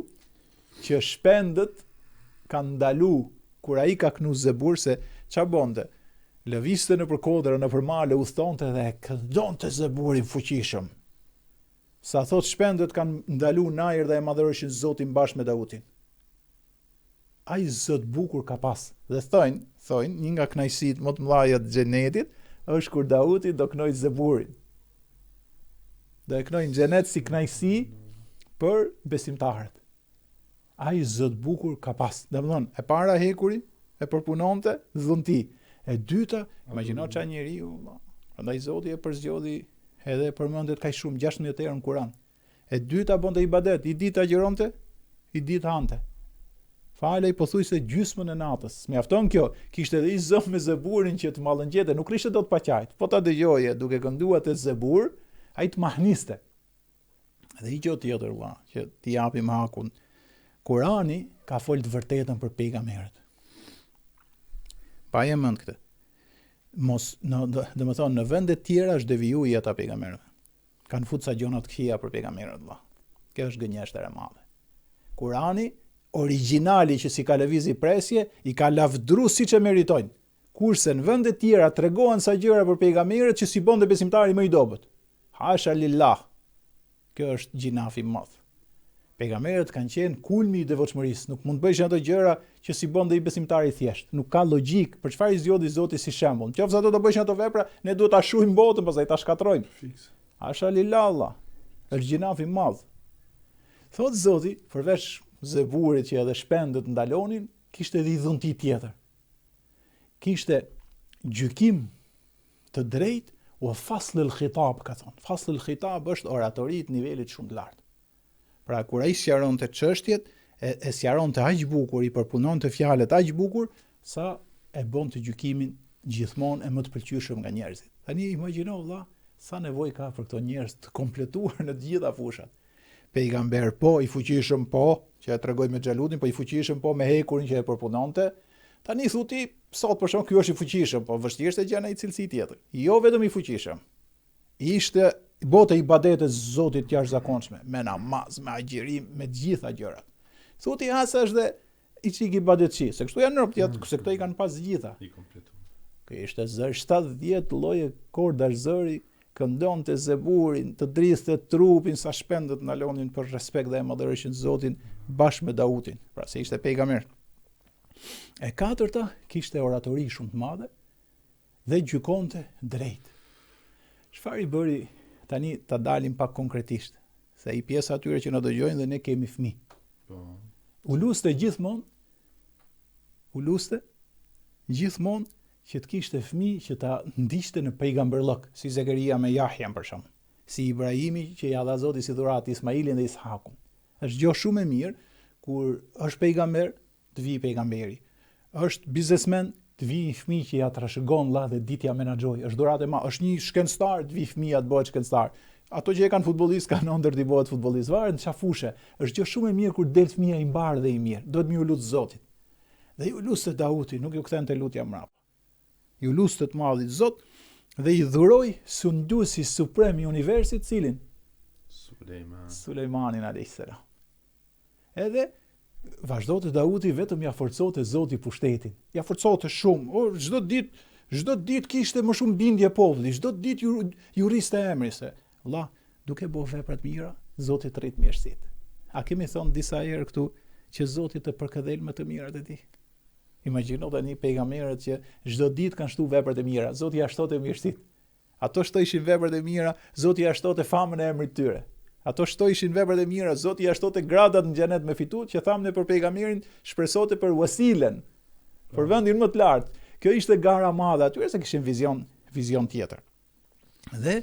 [SPEAKER 2] që shpendët kanë ndalu kur ai ka knu Zebur se ça bonte? Lëvizte nëpër kodra, nëpër male, udhëtonte dhe e këndonte Zeburin fuqishëm. Sa thot shpendët kanë ndalu në ajër dhe e madhërojshin Zotin bashkë me Dautin. Ai zë të bukur ka pas. Dhe thojnë, thojnë, një nga kënaqësitë më të mëdha të xhenetit është kur Dauti do kënojë Zeburin. Do e kënojë në xhenet si kënaqësi për besimtarët. Ai zë të bukur ka pas. Domethënë, e para hekuri e përpunonte dhunti. E dyta, imagjino ça njeriu, prandaj Zoti e përzgjodhi edhe e përmendet kaq shumë 16 herë në Kur'an. E dyta bonte ibadet, i ditë agjëronte, i ditë hante. Falej pothuajse gjysmën e natës. S'mjafton kjo, kishte edhe i zë me zeburin që të mallëngjente, nuk rrishte dot pa qajt. Po ta dëgjoje duke kënduar atë zebur, ai të mahniste. Dhe një gjë tjetër vëlla, që t'i japim hakun. Kurani ka fol të vërtetën për pejgamberët. Mbaje mend këtë. Mos, në, domethënë, në vende tjera është deviju jeta e pejgamberëve. Kanë fut ca gjona të këqija për pejgamberët vëlla. Kjo është gënjeshtër e madhe. Kurani Origjinali që s'i ka lëviz i presje, i ka lavdru siç e meritojnë. Kurse në vende tjera tregohen sa gjëra për pejgamberët që s'i bon dhe besimtari më i dobët. Hasha lillah. Kjo është gjynaf i madh. Pejgamberët kanë qenë kulmi i devotshmërisë, nuk mund të bëjshin ato gjëra që s'i bën dhe i besimtari i thjeshtë. Nuk ka logjikë, për çfarë i zgjodhi Zoti si shembull. Në qoftë se ato do bëjshin ato vepra, ne duhet ta shuajmë botën, pastaj ta shkatërrojmë.
[SPEAKER 1] Fiks.
[SPEAKER 2] Hasha lillah. Është gjynaf i madh. Thotë Zoti, përveç Zeburit që edhe shpendët ndalonin, kishte edhe një dhunti tjetër. Kishte gjykim të drejtë wa fasl el khitab ka thonë. Fasl el khitab është oratori të nivelit shumë të lartë. Pra kur ai sqaronte çështjet, e, e sqaronte aq bukur, i përpunonte fjalët aq bukur sa e bonte gjykimin gjithmonë e më të pëlqyeshëm nga njerëzit. Tani imagjino vëlla sa nevojë ka për këto njerëz të kompletuar në të gjitha fushat. Pejgamber po, i fuqishëm po, që e tregoi me Xhalutin, po i fuqishëm po me hekurin që e përpunonte. Tani thu ti, sot për shembull ky është i fuqishëm, po vështirë se gjen ai cilësi tjetër. Jo vetëm i fuqishëm. Ishte bonte ibadete Zotit të jashtëzakonshme, me namaz, me agjërim, me të gjitha gjërat. Thu ti as është dhe i çik ibadetçi, se kështu janë robt, mm. se këto i kanë pas gjitha.
[SPEAKER 1] I kompletu.
[SPEAKER 2] Ky ishte zër 70 lloje kordash zëri, këndonte zeburin, të dridhte trupin sa shpendët ndalonin për respekt dhe e madhërojshin Zotin bashkë me Dautin, pra se ishte pejgamber. E katërta, kishte oratori shumë të madhe dhe gjykonte drejt. Çfarë i bëri tani ta dalim pak konkretisht, se i pjesa atyre që na dëgjojnë dhe ne kemi fëmijë.
[SPEAKER 1] Po.
[SPEAKER 2] U luste gjithmonë u luste gjithmonë që të kishte fëmijë që ta ndiqte në pejgamberllëk, si Zekeria me Jahjan për shembull, si Ibrahimi që ia dha Zoti si dhuratë Ismailin dhe Ishakun. Është gjë shumë e mirë kur është pejgamber, të vijë pejgamberi. Është biznesmen, të vijë një fëmijë që ia trashëgon vlla dhe di t'ia menaxhojë. Është dhuratë e madhe. Është një shkencëtar, të vijë fëmija të bëhet shkencëtar. Ato që e kanë futbollist kanë ëndërr të bëhet futbollist. Varet në çfarë fushe. Është gjë shumë e mirë kur del fëmija i mbarë dhe i mirë. Duhet me iu lut Zotit. Dhe iu luste Dauti, nuk iu kthente lutja mbrapa. Iu luste të madhit Zot dhe i dhuroi sunduesi suprem i universit cilin?
[SPEAKER 1] Sulejman.
[SPEAKER 2] Sulejmanin alayhis salam. Edhe vazhdonte Dauti vetëm ja forconte Zoti pushtetin. Ja forconte shumë. O çdo ditë, çdo ditë kishte më shumë bindje populli, çdo ditë ju ju rriste emri se vlla, duke bo vepra të mira, Zoti të rrit mirësitë. A kemi thonë disa herë këtu që Zoti të përkëdhel me të mirat e tij? Imagjino tani pejgamberët që çdo ditë kanë shtu veprat e mira, Zoti ja shtonte mirësitë. Ato shtojshin veprat e mira, Zoti ja shtonte famën e emrit të tyre. Ato shtojshin veprat e mira, Zoti ja shtonte gradat në xhenet me fitu, që thamë ne për pejgamberin, shpresonte për wasilen, për po. vendin më të lartë. Kjo ishte gara e madhe atyre se kishin vizion, vizion tjetër. Dhe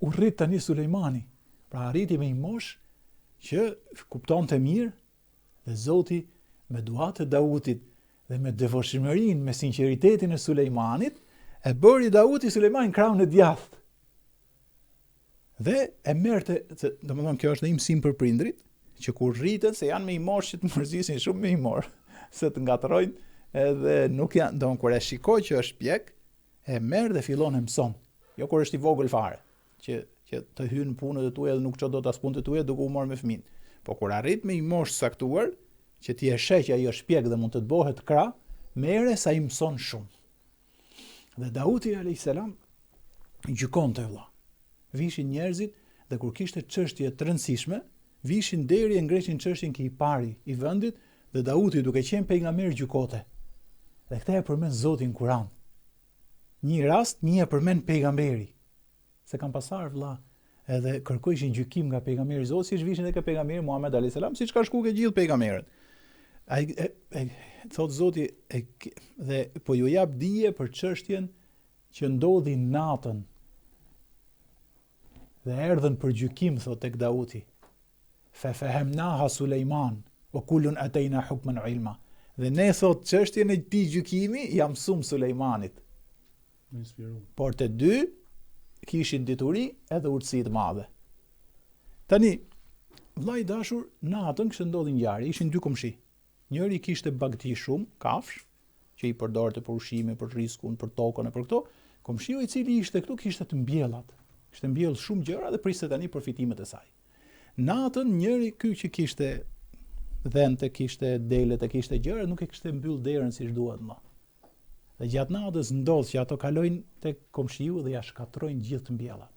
[SPEAKER 2] u rrit tani Sulejmani, pra arriti me një moshë që kuptonte mirë Dhe Zoti me duat e Dautit dhe me devotshmërinë, me sinqeritetin e Sulejmanit, e bëri Dauti Sulejmanin krahun e djathtë. Dhe e merrte, domethënë kjo është një mësim për prindrit, që kur rriten se janë me një moshë që të mërzisin shumë me i marr, se të ngatërrojnë, edhe nuk janë, domethënë kur e shikoj që është pjek, e merr dhe fillon e mëson. Jo kur është i vogël fare. që që të hyn në punët e tua dhe nuk çon dot as punët e tua duke u marrë me fëmijën. Po kur arrit me një moshë të caktuar, që ti e sheh që ai është pjek dhe mund të të bëhet krah, merre se ai mëson shumë. Dhe Dauti alayhis salam gjykonte vëlla. Vishin njerëzit dhe kur kishte çështje të rëndësishme, vishin deri e ngreshin çështjen ke i pari i vendit dhe Dauti duke qenë pejgamber gjykote. Dhe këtë e përmend Zoti në Kur'an. Një rast, një e përmend pejgamberi. Se kanë pas ardh vëlla, edhe kërkojshin gjykim nga pejgamberi i Zotit, siç vishin edhe ke pejgamberi Muhammed alayhis salam, siç ka shku ke gjithë pejgamberët. Ai e, e, thot Zoti e, dhe po ju jap dije për çështjen që ndodhi natën. Dhe erdhën për gjykim thot tek Dauti. Fe fehemnaha Sulejman, wa kullun atejna hukmen wa ilma. Dhe ne thot çështjen e këtij gjykimi ia mësum Sulejmanit. Por të dy kishin dituri edhe urtësi të madhe. Tani, vëlla i dashur, natën kishte ndodhur ngjarje, ishin dy komshi. Njëri kishte bagëti shumë, kafshë, që i përdorte për ushqimin, për riskun, për tokën e për këto. Komshiu i cili ishte këtu kishte të mbjellat. Kishte mbjellë shumë gjëra dhe priste tani përfitimet e saj. Natën njëri ky që kishte Dhentë kishte, delet e kishte gjëra, nuk e kishte mbyll derën siç duhet më. Dhe gjatë natës ndodh që ato kalojnë tek komshiu dhe ja shkatërrojnë gjithë të mbjellat.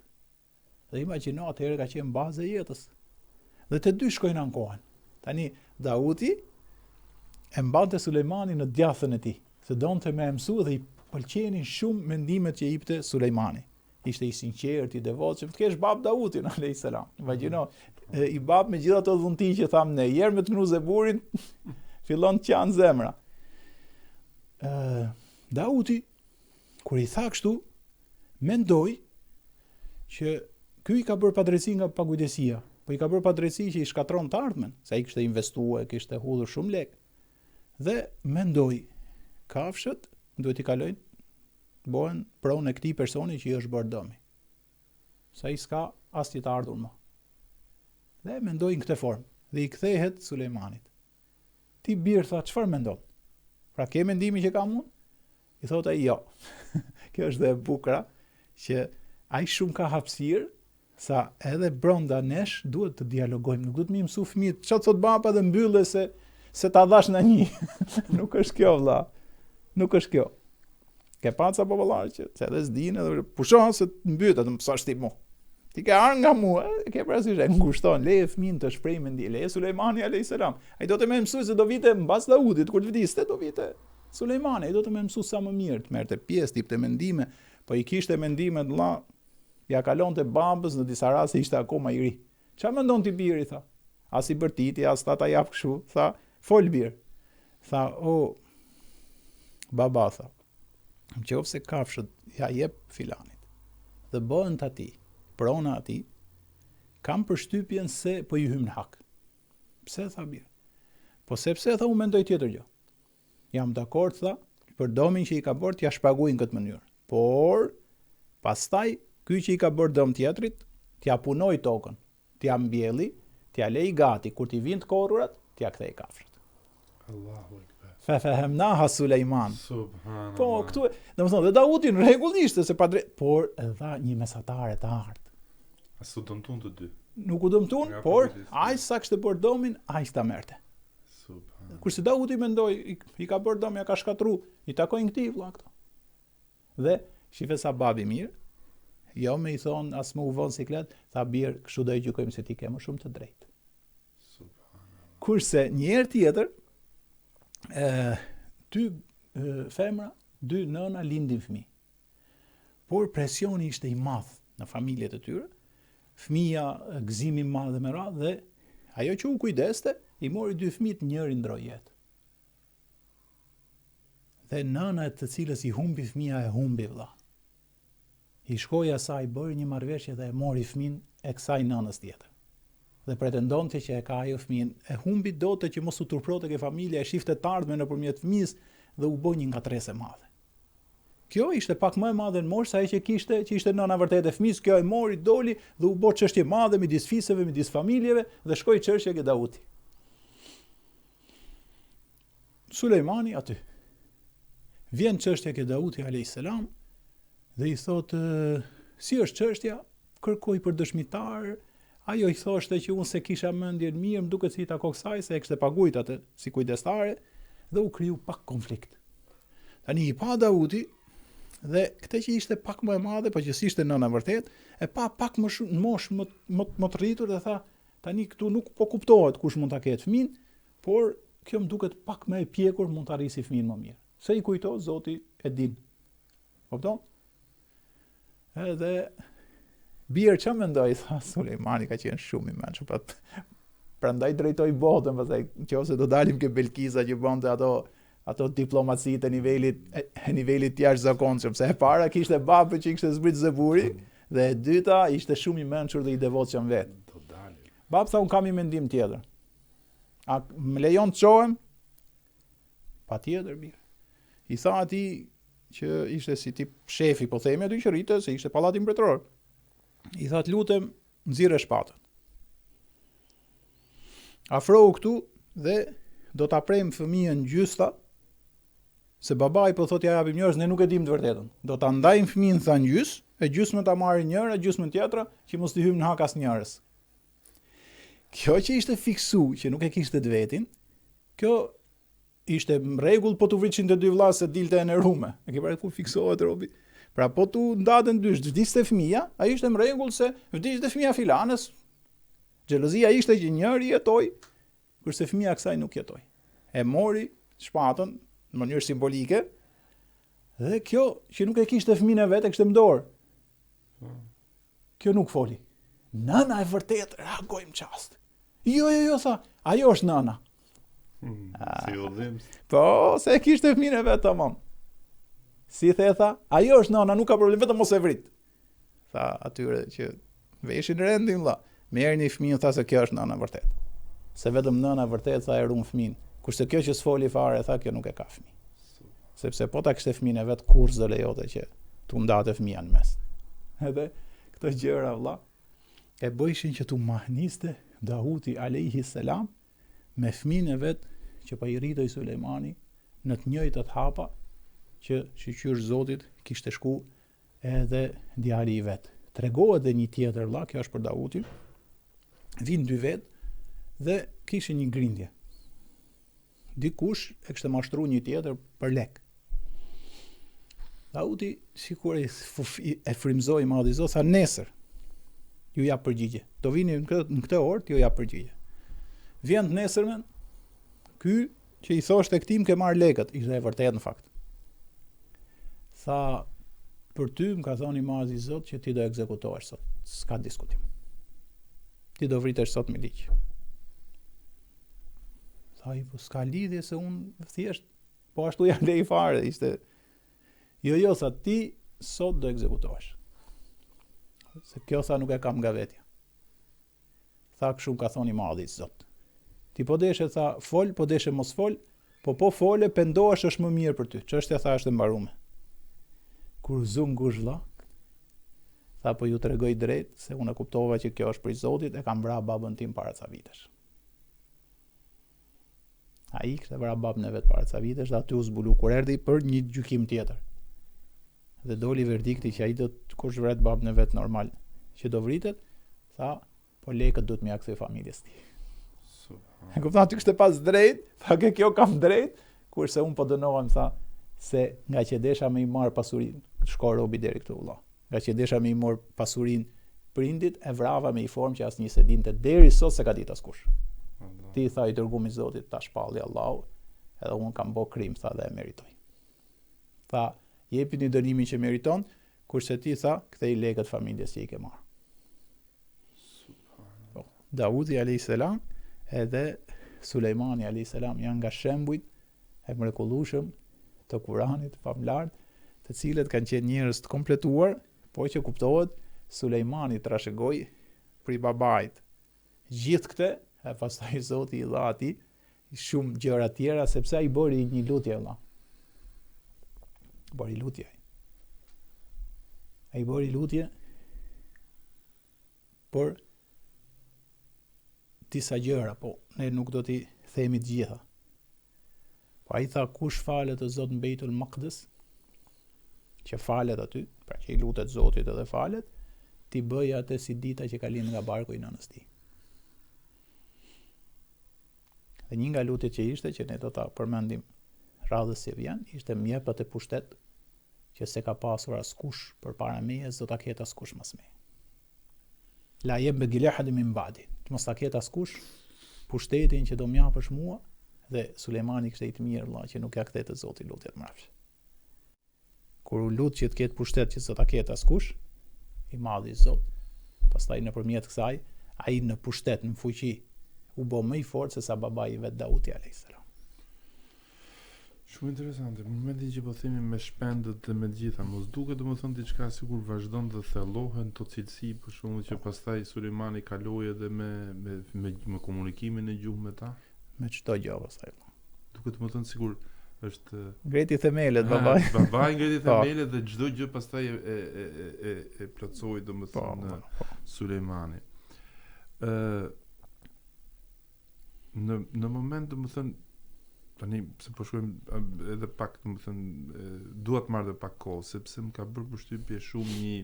[SPEAKER 2] Dhe imagjino atëherë ka qenë bazë e jetës. Dhe të dy shkojnë ankohen. Tani Dauti e mbante Sulejmanin në djathtën e tij, se donte me e mësu dhe i pëlqenin shumë mendimet që jipte Sulejmani. Ishte i sinqertë, i devotshëm, të kesh babë Dautin alayhis salam. Imagjino, i babë me gjithë ato dhunti që thamë ne, herë me të vnu Zeburin, fillon të qan zemra. Ë Dauti kur i tha kështu, mendoi që ky i ka bërë padrejtësi nga pakujdesia, po i ka bërë padrejtësi që i shkatërron të ardhmen, se ai kishte investuar, kishte hudhur shumë lekë. Dhe mendoi, kafshët duhet t'i kalojnë bëhen pronë e këtij personi që i është bërë dëmi. Se ai s'ka asnjë të ardhur më. Dhe mendoi në këtë formë dhe i kthehet Sulejmanit. Ti bir tha, çfarë mendon? Pra ke mendimin që kam unë? I thotë ai jo. Kjo është dhe e bukura që ai shumë ka hapësirë sa edhe brenda nesh duhet të dialogojmë, nuk duhet me i mësu fëmijët, çfarë thot baba dhe mbylle se se ta dhash në një. nuk është kjo vëlla. Nuk është kjo. Ke pa ca baballarë që se edhe s'dinë edhe pushon se të mbyt atë mësosh ti mu. Ti ke ardhur nga mua, e ke parasysh e ngushton, leje fëmijën të shprehë mendimin, leje Sulejmani alayhis salam. Ai do të më mësojë se do vite mbas Daudit kur të vdiste do vite Sulejmani, ai do të më mësojë sa më mirë, të merrte pjesë, të jepte mendime, po i kishte mendimet vëlla, Ja kalonte babës në disa raste ishte akoma i ri. Ça mendon ti bir i tha. As i bërtiti, as tha ta jap kështu, tha, fol bir. Tha, o, baba, tha, në qoftë se kafshët ja jep filanit, dhe bëhen të atij, prona atij, kam përshtypjen se po i hym në hak. Pse, tha bir? Po sepse, tha, unë mendoj tjetër gjë. Jam dakord, tha, për dëmin që i ka bërë t'ia shpaguaj në këtë mënyrë. Por, pastaj, ky që i ka bërë dëm tjetrit, t'ia punojë tokën, t'ia mbjelli, t'ia lejë gati, kur t'i vijnë të korrurat, t'ia kthejë
[SPEAKER 1] kafshët. Allahu
[SPEAKER 2] Ekber. Fe fehemnaha Sulejman.
[SPEAKER 1] Subhanallah.
[SPEAKER 2] Po, këtu, domethënë, dhe Dauti në rregull ishte se padrejt, por dha një mesatare të artë.
[SPEAKER 1] A s'u dëmtun të dy?
[SPEAKER 2] Nuk u dëmtun, por aq sa kishte bërë dëmin, aq ta merrte. Kurse Dauti mendoi, i, i ka bërë dëm, ja ka shkatërru, i takojnë këtij vëlla këto. Dhe shife sa babë i mirë, jo me i thon as me u vënë siklet, tha bir, kështu do e gjykojmë se ti ke më shumë të drejtë. Kurse një herë tjetër, ë dy femra, dy nëna lindin fëmijë. Por presioni ishte i madh në familjet e tyre, fëmija gëzim i madh dhe me radhë dhe ajo që u kujdeste, i mori dy fëmijët, njëri ndroi jetë. Dhe nëna e të cilës i humbi fëmija e humbi vëlla. I shkoi asaj, bëri një marrëveshje dhe e mori fëmijën e kësaj nënës tjetër. Dhe pretendonte që e ka ajo fëmijën. E humbi donte që mos u turpronte ke familja, e shifte të ardhmen nëpërmjet fëmijës dhe u bë një ngatërresë e madhe. Kjo ishte pak më e madhe në moshë se ajo që kishte, që ishte nëna vërtetë e fëmijës, kjo e mori, doli dhe u bë çështje e madhe midis fiseve, midis familjeve dhe shkoi çështja ke Dauti. Sulejmani aty. Vjen çështja ke Dauti alayhis salam dhe i thotë si është çështja, kërkoi për dëshmitar, ajo i thoshte që unë s'e kisha mendjen mirë, më duket se i takon kësaj se e kishte paguajt atë si kujdestare dhe u kriju pak konflikt. Tani i pa Dauti dhe këtë që ishte pak më e madhe, po që s'ishte nëna vërtet, e pa pak më shumë në moshë më më më të rritur dhe tha, tani këtu nuk po kuptohet kush mund ta ketë fëmijën, por kjo më duket pak më e pjekur mund ta rrisi fëmijën më mirë. Se i kujto Zoti e din. Kupton? Edhe bir ça mendon, tha Sulejmani ka qenë shumë i mençur, pa prandaj drejtoi botën, pastaj nëse do dalim ke Belkiza që bënte ato ato diplomaci të nivelit e nivelit të jashtëzakonshëm, se e para kishte babën që i kishte zbrit Zeburi dhe e dyta ishte shumë i mençur dhe i devotshëm vet.
[SPEAKER 1] Do dalim.
[SPEAKER 2] Bab tha un kam një mendim tjetër. A më lejon të çohem? Patjetër bir. I tha atij që ishte si tip shefi, po themi aty që rrinte, se ishte pallati mbretëror. I tha të lutem, nxirre shpatën. Afrohu këtu dhe do ta prejmë fëmijën gjysë, se babai po thotë ja japim njërës, ne nuk e dimë të vërtetën. Do ta ndajmë fëmijën tha në gjysë, e gjysmën ta marrë njëra, gjysmën tjetra, që mos t'i hyjmë në hak asnjërës. Kjo që ishte fiksu, që nuk e kishte të vetin, kjo ishte në rregull po t'u vritshin të dy vlla se dilte e nderume. E ke parë ku fiksohet robi? Pra po t'u ndaten dysh, vdiste fëmija, ai ishte në rregull se vdiq dhe fëmija filanës. Xhelozia ishte që njëri jetoi, kurse fëmija kësaj nuk jetoi. E mori shpatën në mënyrë simbolike dhe kjo që nuk e kishte fëmijën e vet e kishte në dorë. Kjo nuk foli. Nëna e vërtet reagoi në çast. Jo, jo, jo, tha, ajo është nëna.
[SPEAKER 1] Hmm, si u dhimbs.
[SPEAKER 2] Po, se e kishte fëmijën e vet tamam. Si the tha, ajo është nëna, nuk ka problem, vetëm mos e vrit. Tha atyre që veshin rendin vlla. Merrni fëmijën tha se kjo është nëna vërtet. Se vetëm nëna vërtet tha e ruan fëmijën. Kurse kjo që s'foli fare tha kjo nuk e ka fëmijë. Sepse po ta kishte fëmijën e vet kurrë s'do lejote që t'u ndate fëmija në mes. Edhe këto gjëra vlla e bëjshin që t'u mahniste Dauti alejhi selam me fëmijën e vet që po i rritej Sulejmani në të njëjtat hapa që shyqyr Zotit kishte shku edhe djali i vet. Tregohet dhe një tjetër vlla, kjo është për Dautin. Vin dy vet dhe kishin një grindje. Dikush e kishte mashtru një tjetër për lek. Dauti sikur e, e frymëzoi i madhi Zot tha nesër ju jap përgjigje. Do vini në këtë në këtë orë t'ju jap përgjigje. Vjen të nesërmen, ky që i thoshte këtij më ke marr lekët, ishte e vërtetë në fakt. Tha për ty më ka thonë i madhi Zot që ti do ekzekutohesh sot, s'ka diskutim. Ti do vritesh sot me ligj. Tha ai, po s'ka lidhje se unë thjesht, po ashtu ja lej fare, ishte, jo, jo, tha, ti sot do ekzekutohesh. Se kjo tha nuk e kam nga vetja. Tha kështu më ka thonë i madhi Zot. Ti po deshe, tha, fol, po deshe mos fol, po po fole, pendohesh është më mirë për ty. Çështja tha është e mbarume. Kur u zu ngush vlla, tha po ju tregoj drejt se unë e kuptova që kjo është prej Zotit, e kam vra babën tim para ca vitesh. Ai kishte vra babën e vet para ca vitesh dhe aty u zbulu kur erdhi për një gjykim tjetër. Dhe doli verdikti që ai do të kush vret babën e vet normal, që do vritet, tha, po lekët duhet m'ia kthy familjes tij. E kupton aty kishte pas drejt, tha ke kjo kam drejt, kurse un po dënohem tha se nga që desha me i marr pasurinë, shko robi deri këtu vëlla. Nga që desha me i marr pasurinë prindit, e vrava me një formë që asnjë s'e dinte deri sot s'e ka ditë askush. Ti tha i dërgumi i Zotit ta shpalli Allahu, edhe un kam bo krim tha dhe e meritoj. Tha, jepini dënimin që meriton, kurse ti tha, kthej lekët familjes që i ke marrë. Po, Daudi alayhis salam edhe Sulejmani alayhis salam janë nga shembujt e mrekullueshëm të Kuranit famëlartë, të cilët kanë qenë njerëz të kompletuar, po që kuptohet Sulejmani trashëgoi prej babait gjithë këtë, e pastaj Zoti i dha atij shumë gjëra tjera sepse ai bëri një lutje vëlla. Bëri lutje. Ai bëri lutje për disa gjëra, po ne nuk do t'i themi të gjitha. Po ai tha kush falet o Zot në Bejtul Makdis, që falet aty, pra që i lutet Zotit edhe falet, t'i bëj atë si dita që ka lind nga barku i nënës tij. Dhe një nga lutjet që ishte, që ne do ta përmendim radhës që vjen, ishte më jep atë pushtet që s'e ka pasur askush përpara meje, s'do ta ketë askush mas meje. La jenbegi li ehadin min ba'di. Të mos ta ketë askush pushtetin që do më japësh mua dhe Sulejmani kishte i të mirë vëlla që nuk ja kthente Zoti lutjet mbrapsht. Kur u lut që të ketë pushtet që s'do ta ketë askush, i madhi Zot, pastaj nëpërmjet kësaj ai në pushtet, në fuqi u bë më i fortë se sa babai i vet Dauti alayhis salam.
[SPEAKER 1] Shumë interesante, në momentin që po themi me shpendët dhe me të gjitha, mos duket domethënë diçka sikur vazhdon dhe thellohen këto cilësi, për shembull që pastaj Sulejmani kaloi edhe me me me, me komunikimin e gjuhë me ta.
[SPEAKER 2] Me çdo gjë pastaj.
[SPEAKER 1] Duket domethënë sikur është
[SPEAKER 2] ngriti themelet babai.
[SPEAKER 1] Babai ngriti po. themelet dhe çdo gjë pastaj e e e e, e plotësoi domethënë po, po, po. Sulejmani. Ë në në moment domethënë tani pse po shkojmë edhe pak domethënë dua të marr edhe pak kohë sepse më ka bërë përshtypje shumë një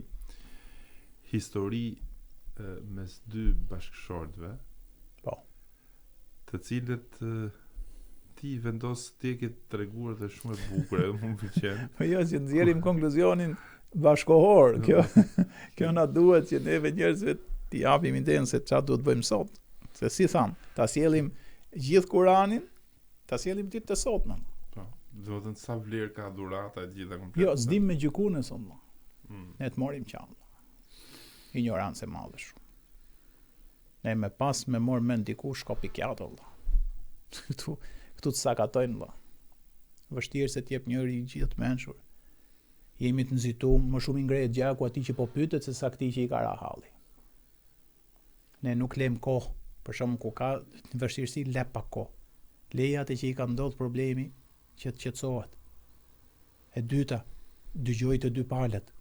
[SPEAKER 1] histori mes dy bashkëshortëve.
[SPEAKER 2] Po.
[SPEAKER 1] Të cilët ti vendos ti e ke treguar dhe shumë e bukur, edhe mua më
[SPEAKER 2] pëlqen. Po jo, që nxjerrim konkluzionin bashkohor. Kjo kjo na duhet që neve njerëzve t'i japim idenë se çfarë duhet bëjmë sot. Se si thamë, ta sjellim gjithë Kuranin, ta sjellim ditët e
[SPEAKER 1] sotme. Po, do të thënë sa vlerë ka dhurata e gjitha
[SPEAKER 2] komplet. Jo, s'dim me gjyku ne sot. Mm. Ne të morim qamë. Injorancë e madhe shumë. Ne me pas me mor mend diku shko pikiato vëlla. Këtu këtu të sakatojnë vëlla. Vështirë se të jep njëri gjithë të mençur. Jemi të nxitum, më shumë i ngrehet gjaku atij që po pyetet se sa këtij që i ka ra halli. Ne nuk lem kohë, për shembull ku ka vështirësi le pak kohë. Leje atë që i ka ndodh problemi që të qetësohet. E dyta, dëgjoj të dy palët.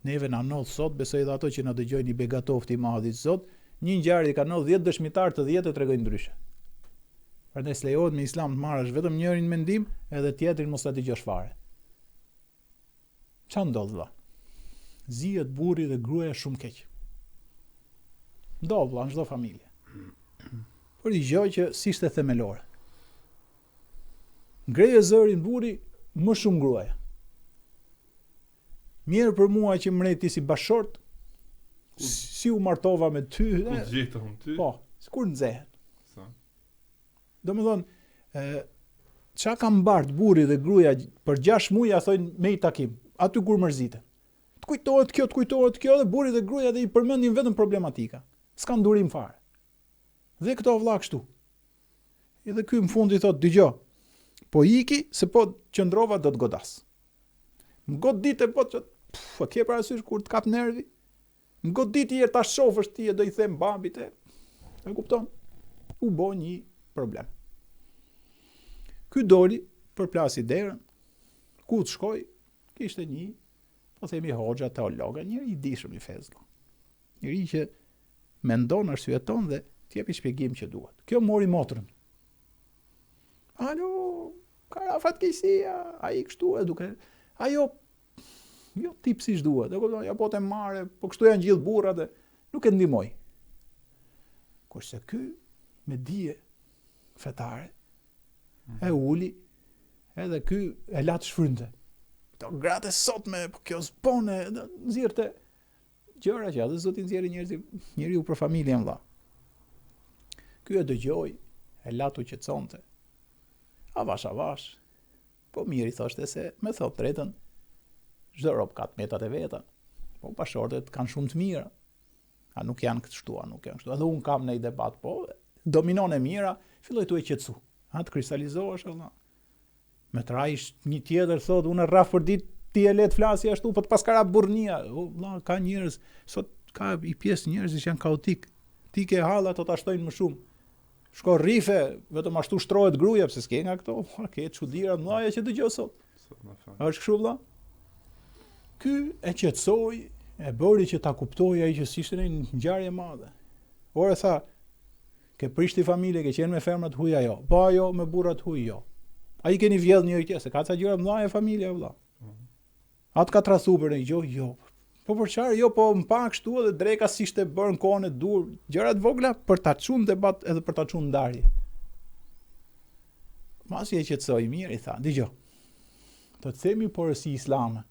[SPEAKER 2] Neve na ndodh sot, besoj edhe ato që na dëgjojnë i begatoftë i madhi Zot, një ngjarje ka ndodh 10 dëshmitarë të 10 e tregojnë ndryshe. Prandaj s'lejohet me Islam të marrësh vetëm njërin mendim edhe tjetrin mos ta dëgjosh fare. Ça ndodh vëlla? Zihet burri dhe gruaja shumë keq. Ndodh vëlla në çdo familje. Por një gjë që s'ishte themelore. Ngreje zërin burri më shumë gruaja. Mjerë për mua që më ti si bashkëshort, si u martova me
[SPEAKER 1] ty. Ku gjeta unë
[SPEAKER 2] ty? Po, sikur nxehen. Sa? Domethënë, ë ça ka mbart burri dhe gruaja për 6 muaj ja thojnë me i takim, aty kur mërziten. Të kujtohet kjo, të kujtohet kjo dhe burri dhe gruaja dhe i përmendin vetëm problematika. S'kan durim fare. Dhe këto vlla kështu. Edhe ky në fund i thotë, dëgjo, po iki se po qëndrova do të godas. Më godite po të puf, e ke parasysh kur të kap nervi? Më godit një herë ta shofësh ti e do i them babit e. E kupton? U bo një problem. Ky doli, përplasi derën, ku të shkoj, kishte një, po themi hoxha teolog, njeri i dijshëm i fesë. Njeri që mendon, arsyeton dhe të jepi shpjegim që duhet. Kjo mori motrën. Alo, ka ra fatkeqësia, ai kështu e duke, ajo, jo tip siç duhet, e kupton, ja po të marre, po kështu janë gjithë burrat e nuk e ndihmoi. Kurse ky me dije fetare e mhm. uli edhe ky e la të shfrynte. Këto gratë e sotme, po kjo s'bone, nxirrte Gjëra që edhe s'do t'i nxjerrë njerëzi, njeriu për familjen vlla. Ky e dëgjoi, e la t'u qetësonte. Avash avash. Po mirë i thoshte se me thënë drejtën, çdo rob ka të metat e veta. Po bashkëshortet kanë shumë të mira. A nuk janë kështu, a nuk janë kështu. Edhe un kam në debat, po dominon e mira, filloi tu e qetësu. A të kristalizohesh valla. Me të rajsh një tjetër thotë unë rraf për ditë ti e le të flasi ashtu po të paska ra burrnia. O vlla, ka njerëz sot ka i pjesë njerëz që janë kaotik. Ti ke hall ato ta shtojnë më shumë. Shko rrife, vetëm ashtu shtrohet gruaja pse s'ke nga këto, po ke çudira të mëdha që dëgjoj sot. Sot më fal. Është kështu vlla? Ky e qetësoi, e bëri që ta kuptojë ai që s'ishte një ngjarje e madhe. Ore tha, Ke prish ti familje, ke qenë me femra të huaja jo. Po ajo me burra të huaj jo. A i keni vjedh njëri tjetrin, se ka ca gjëra të mëdha familja vëlla. A të ka tradhtu për një gjë? Jo. Po për çfarë? Jo, po më pa kështu edhe dreka s'ishte bërë në kohën e duhur. Gjëra të vogla për ta çuar në debat edhe për ta çuar në ndarje. Masi e qetësoi mirë, i tha, dëgjo. Do të themi porosi islame.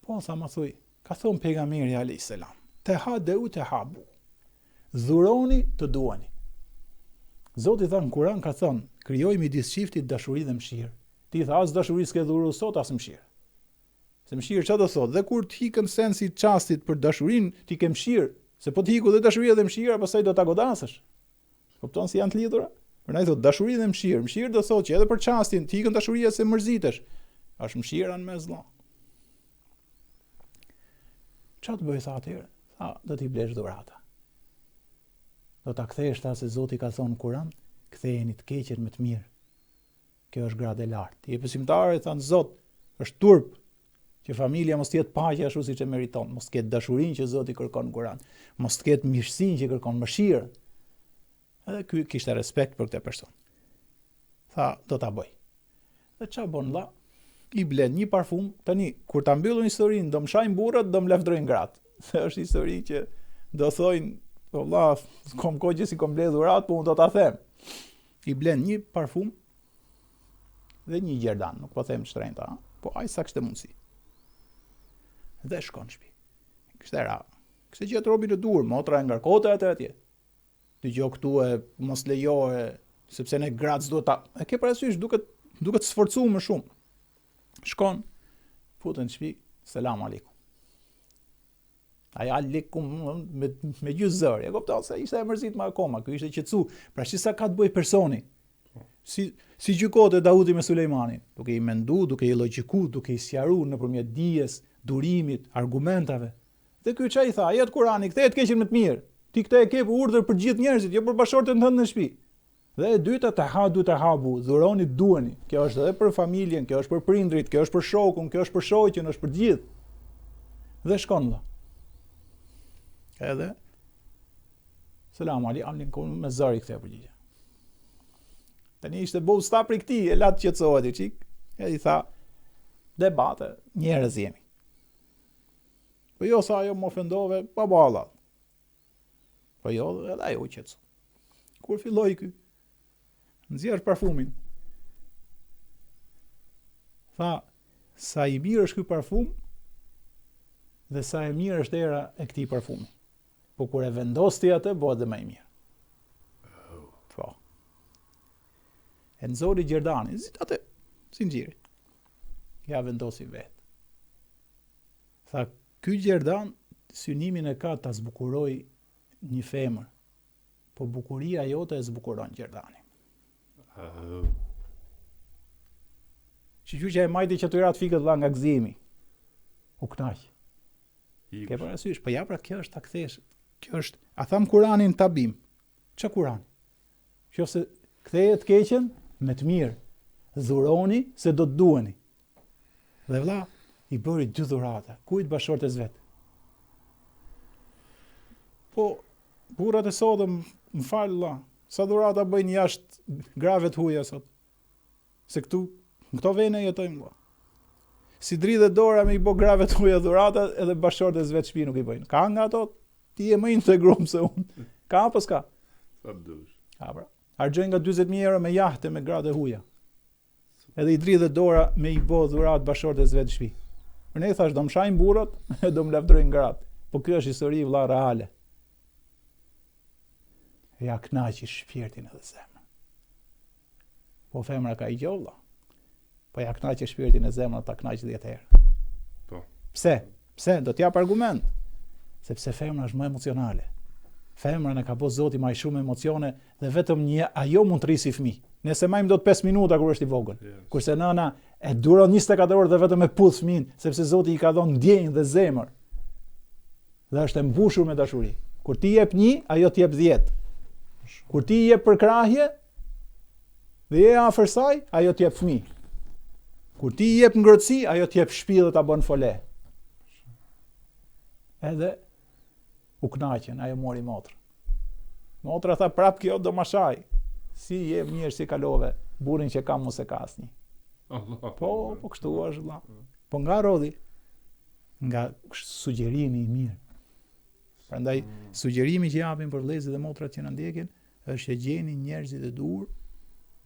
[SPEAKER 2] Po, tha ma thuj, ka thonë pejgamberi alayhis salam, tehadeu tehabu. Dhuroni të duani. Zoti tha në Kur'an ka thënë, krijoi midis çiftit dashuri dhe mëshirë. Ti tha as dashuri s'ke dhuru sot as mëshirë. Se mëshirë çfarë do thotë? Dhe kur të ikën sensi i çastit për dashurinë, ti ke mëshirë, se po të iku dhe dashuria dhe mëshira, pastaj do ta godasësh. Kupton si janë të lidhura? Prandaj thotë dashuri dhe mëshirë. Mëshirë do thotë që edhe për çastin të ikën dashuria se mërzitesh. Është mëshira në mes vëlla. Ça të bëj tha atëherë? Tha, do t'i blesh dhurata. Do ta kthesh tha se Zoti ka thonë në Kur'an, kthejeni të keqen me të mirë. Kjo është gradë e lartë. Ti je besimtar, i thanë Zot, është turp që familja mos të jetë paqe ashtu siç e meriton, mos të ketë dashurinë që Zoti kërkon në Kur'an, mos të ketë mirësinë që kërkon mëshirën. Edhe ky kishte respekt për këtë person. Tha, do ta bëj. Dhe ça bën vlla? I blen një parfum, tani kur ta mbyllun historinë, do më shajnë burrat, do më lavdrojnë gratë. Se është histori që do thojnë. Po vlla, kom kohë që s'i kom ble dhuratë, po unë do ta them. I blen një parfum dhe një gjerdan, nuk po them shtrenjta, po aq sa kishte mundësi. Dhe shkon në shtëpi. Kishte ra. Kishte gjetë robin e duhur, motra e ngarkote atë atje. Dëgjo këtu e mos lejo e sepse ne gratë s'duhet ta. E ke parasysh duket duket sforcu më shumë. Shkon, futet në shtëpi, selam aleikum. Ai aleikum me me gjysë zëri, e kupton se ishte e mërzitme akoma, ky ishte qetësu. Pra shi sa ka të bëjë personi. Si si gjykote Dauti me Sulejmanin, duke i mendu, duke i logjiku, duke i sqaru nëpërmjet dijes, durimit, argumentave. Dhe ky ça i tha, ajet Kurani, ktheje të keqen me të mirë. Ti këtë e ke për urdhër për gjithë njerëzit, jo për bashkëshorten tënde në shtëpi. Dhe e dyta, tehadu tehabu, dhuroni duheni. Kjo është edhe për familjen, kjo është për prindrit, kjo është për shokun, kjo është për shoqen, është për të gjithë. Dhe shkon vëlla. Edhe Selam Ali, alejkum me zëri këtë përgjigje. Tani ishte bo usta prej këtij, e la të qetësohet i çik, e i tha, debate, njerëz jemi. Po jo, sa ajo më ofendove, pa balla. Po jo, edhe ajo u qetësu. Kur filloi ky? Nxjerr parfumin. Tha, sa i mirë është ky parfum dhe sa e mirë është era e këtij parfumi. Po kur e vendos ti atë, bëhet dhe më i mirë. Po. E nxori gjerdanin, atë zinxhirin. Ja vendosi vetë. Tha, ky gjerdan synimin e ka ta zbukurojë një femër, po bukuria jote e zbukuron gjerdanin. Uh. Shyqyr që e majti që të i ra të fikët vlla nga gëzimi. U knaq. Ke parasysh, po ja pra kjo është ta kthesh. Kjo është, a tham Kuranin ta bim. Ç'a Kurani? Qofse ktheje të keqen me të mirë, dhuroni se do të duheni. Dhe vlla i bëri dy dhurata, kujt bashkëshortes vet. Po burrat e sotëm, më fal vlla, sa dhurata bëjnë jashtë grave të huaja sot. Se këtu në këto vene jetojmë vlla. S'i dridhet dora me i bo grave të huaja dhurata edhe bashkëshortes vet shtëpi nuk i bëjnë. Ka nga ato ti je më integrum se unë. Ka apo s'ka?
[SPEAKER 1] Sa dush.
[SPEAKER 2] A pra. Harxhojnë nga 40000 euro me jahte me gratë e huaja. Edhe i dridhet dora me i bo dhuratë bashkëshortes vet në shtëpi. Për ne thash do më shajnë burrat e do më lavdrojnë gratë. Po kjo është histori vlla reale. Ja kënaqi shpirtin edhe zemrën. Po femra ka i gjo vlla. Po ja kënaqi shpirtin e zemrën ta kënaq 10 herë.
[SPEAKER 1] Po.
[SPEAKER 2] Pse? Pse? Do t'jap argument. Sepse femra është më emocionale. Femrën e ka bo Zoti me shumë emocione dhe vetëm një ajo mund të rrisi fëmijë. Ne s'e majmë dot 5 minuta kur është i vogël. Yes. Kurse nëna e duron 24 orë dhe vetëm e puth fëmijën, sepse Zoti i ka dhënë ndjenjë dhe zemër. Dhe është e mbushur me dashuri. Kur ti jep një, ajo të jep 10. Kur ti jep përkrahje dhe je afër saj, ajo të jep fëmijë. Kur ti jep ngrohtësi, ajo të jep shtëpi dhe ta bën fole. Edhe U kënaqën, ajo mori motrën. Motra tha prap kjo do ma shaj. Si je mirë si kalove, burrin që kam mos e ka asnjë.
[SPEAKER 1] Allah.
[SPEAKER 2] Po, po kështu është vëlla. Po nga rrodhi? Nga sugjerimi i mirë. Prandaj mm. sugjerimi që japim për vëllezërit dhe motrat që na ndjekin është që gjeni njerëzit e duhur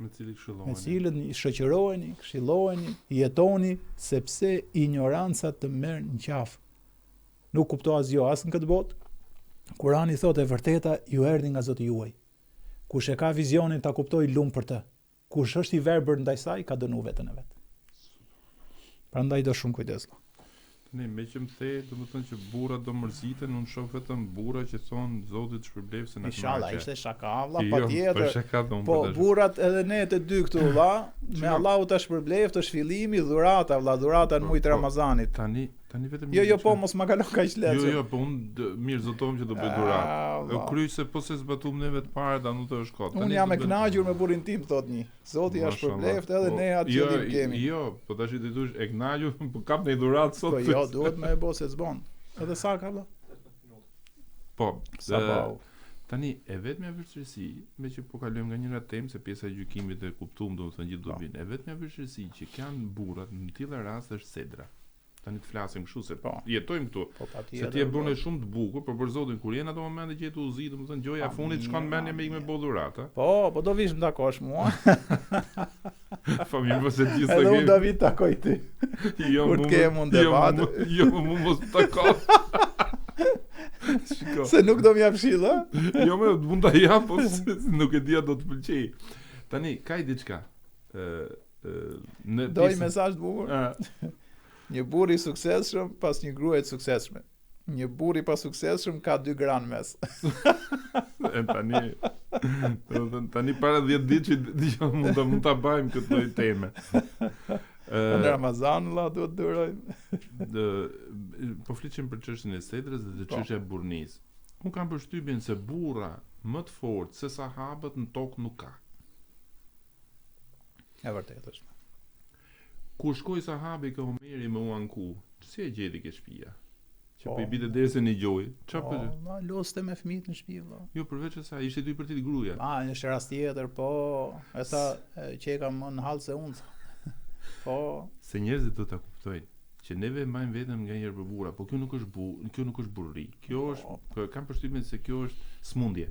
[SPEAKER 1] me cilët këshilloheni.
[SPEAKER 2] Me cilët shoqëroheni, këshilloheni, jetoni sepse injoranca të merr në qafë. Nuk kupto asgjë as në këtë botë. Kurani thotë e vërteta ju erdhi nga Zoti juaj. Kush e ka vizionin ta kuptojë lum për të. Kush është i verbër ndaj saj ka dënu veten e vet. Prandaj do shumë
[SPEAKER 1] kujdes. Tani, me që më the, domethënë që burrat do mërziten, unë shoh vetëm burra që thonë Zoti të shpërbleftë se
[SPEAKER 2] na kënaqe. Inshallah, ishte shaka vlla, jo, patjetër. Po shaka do Po burrat edhe ne të dy këtu vlla, me Allahu ta shpërbleftë, është fillimi dhurata vlla, dhurata në po, muaj të po, Ramazanit.
[SPEAKER 1] Tani, Tani
[SPEAKER 2] vetëm Jo, jo, po mos ma kalo kaq
[SPEAKER 1] lehtë. Jo, jo, po unë mirë zotohem që do bëj dhuratë. E kry se po s'e zbatum neve të parë, ta nuk të është
[SPEAKER 2] kot. Unë jam e kënaqur me burrin tim, thot një. Zoti ja shpërbleft edhe po, ne atë
[SPEAKER 1] jo, qëllim kemi. Jo, po tash ti dush e kënaqur, po kap një dhuratë
[SPEAKER 2] sot. Po jo, duhet me e bo se s'bon. Edhe sa ka vëlla?
[SPEAKER 1] Po, sa po. Tani e vetmja vështirësi, me që po kalojmë nga njëra temë se pjesa e gjykimit e kuptuam, domethënë gjithë po. dobinë. E vetmja vështirësi që kanë burrat në tilla raste është sedra. Tani të flasim kështu se
[SPEAKER 2] po.
[SPEAKER 1] jetojmë këtu.
[SPEAKER 2] Po
[SPEAKER 1] patjetër. Se ti e bën po. shumë të bukur, por për zotin kur jeni ato momente që je tu u zi, domethënë gjoja e fundit shkon mendja me ik me bo dhuratë.
[SPEAKER 2] Po, po do vish më takosh mua.
[SPEAKER 1] Po mirë, po se gjithë
[SPEAKER 2] Edhe unë do vi të takoj ty.
[SPEAKER 1] Jo,
[SPEAKER 2] kur të kem unë debat.
[SPEAKER 1] Jo, jo, mu mos të tako.
[SPEAKER 2] Shiko. Se nuk do më jap këshillë,
[SPEAKER 1] Jo, më mund ta jap, po nuk e di a do të pëlqej. Tani ka i diçka. Ë
[SPEAKER 2] në Do një mesazh të bukur. Një burrë i suksesshëm pas një gruaje të suksesshme. Një burrë i pasuksesshëm ka dy gra në
[SPEAKER 1] mes. e tani, do të thënë tani para 10 ditë që dëgjoj mund ta mund ta bëjmë këtë lloj teme.
[SPEAKER 2] Ë në Ramazan valla duhet të
[SPEAKER 1] durojmë. Dë po flisim për çështjen e sedrës dhe të po. çështja e burrnisë. Unë kam përshtypjen se burra më të fortë se sahabët në tokë nuk ka.
[SPEAKER 2] E vërtetë është.
[SPEAKER 1] Kur shkoi sahabi ke Omeri me u anku, si e gjeti ke shtëpia? Që po, po i binte derës e nigjoi.
[SPEAKER 2] Çfarë po? Po, na lozte me fëmijët në shtëpi
[SPEAKER 1] vëlla. Jo, përveç asaj, ishte tu i përtit
[SPEAKER 2] gruaja. Ah, është rast tjetër, po, e tha që e kam më në hall se unë. Po.
[SPEAKER 1] Se njerëzit do ta kuptojnë që neve e mbajmë veten nganjëherë për burra, po kjo nuk është bu, kjo nuk është burrëri. Kjo po. është, po, kam përshtypjen se kjo është smundje.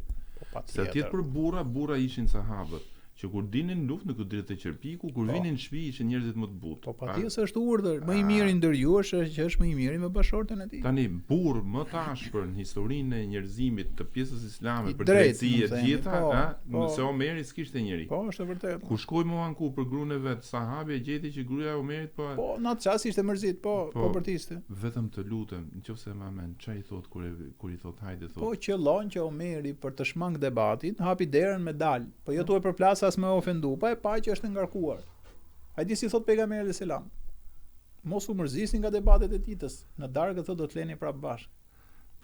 [SPEAKER 2] Po
[SPEAKER 1] Se atje për burra, burra ishin sahabët. Që kur dilnin në luftë nuk u dridhte qerpiku, kur po. vinin në shtëpi ishin njerëzit më të
[SPEAKER 2] butë. Po patjetër se është urdhër, më i miri ndër ju është që është më i miri me bashkëshorten e
[SPEAKER 1] tij. Tani burrë më të ashpër në historinë e njerëzimit të pjesës islame për drejtësi e të gjitha, po, ë, po. nëse Omeri s'kishte njeri.
[SPEAKER 2] Po, është e vërtetë.
[SPEAKER 1] Kur shkoi me u anku për gruan e vet, sahabi e gjeti që gruaja e Omerit
[SPEAKER 2] po Po, në atë çast ishte mërzit, po, po, po bërtiste.
[SPEAKER 1] Vetëm të lutem, nëse e mban mend, çfarë i thotë kur e kur i thotë hajde
[SPEAKER 2] thotë. Po qëllon që Omeri për të shmang debatin, hapi derën me dal. Po jo tu e përplas as me ofendu, pa e pa që është e ngarkuar. A di si thot pejgamberi alayhis salam. Mos u mërzisni nga debatet e ditës, në darkë thotë do të fleni prapë
[SPEAKER 1] bashkë.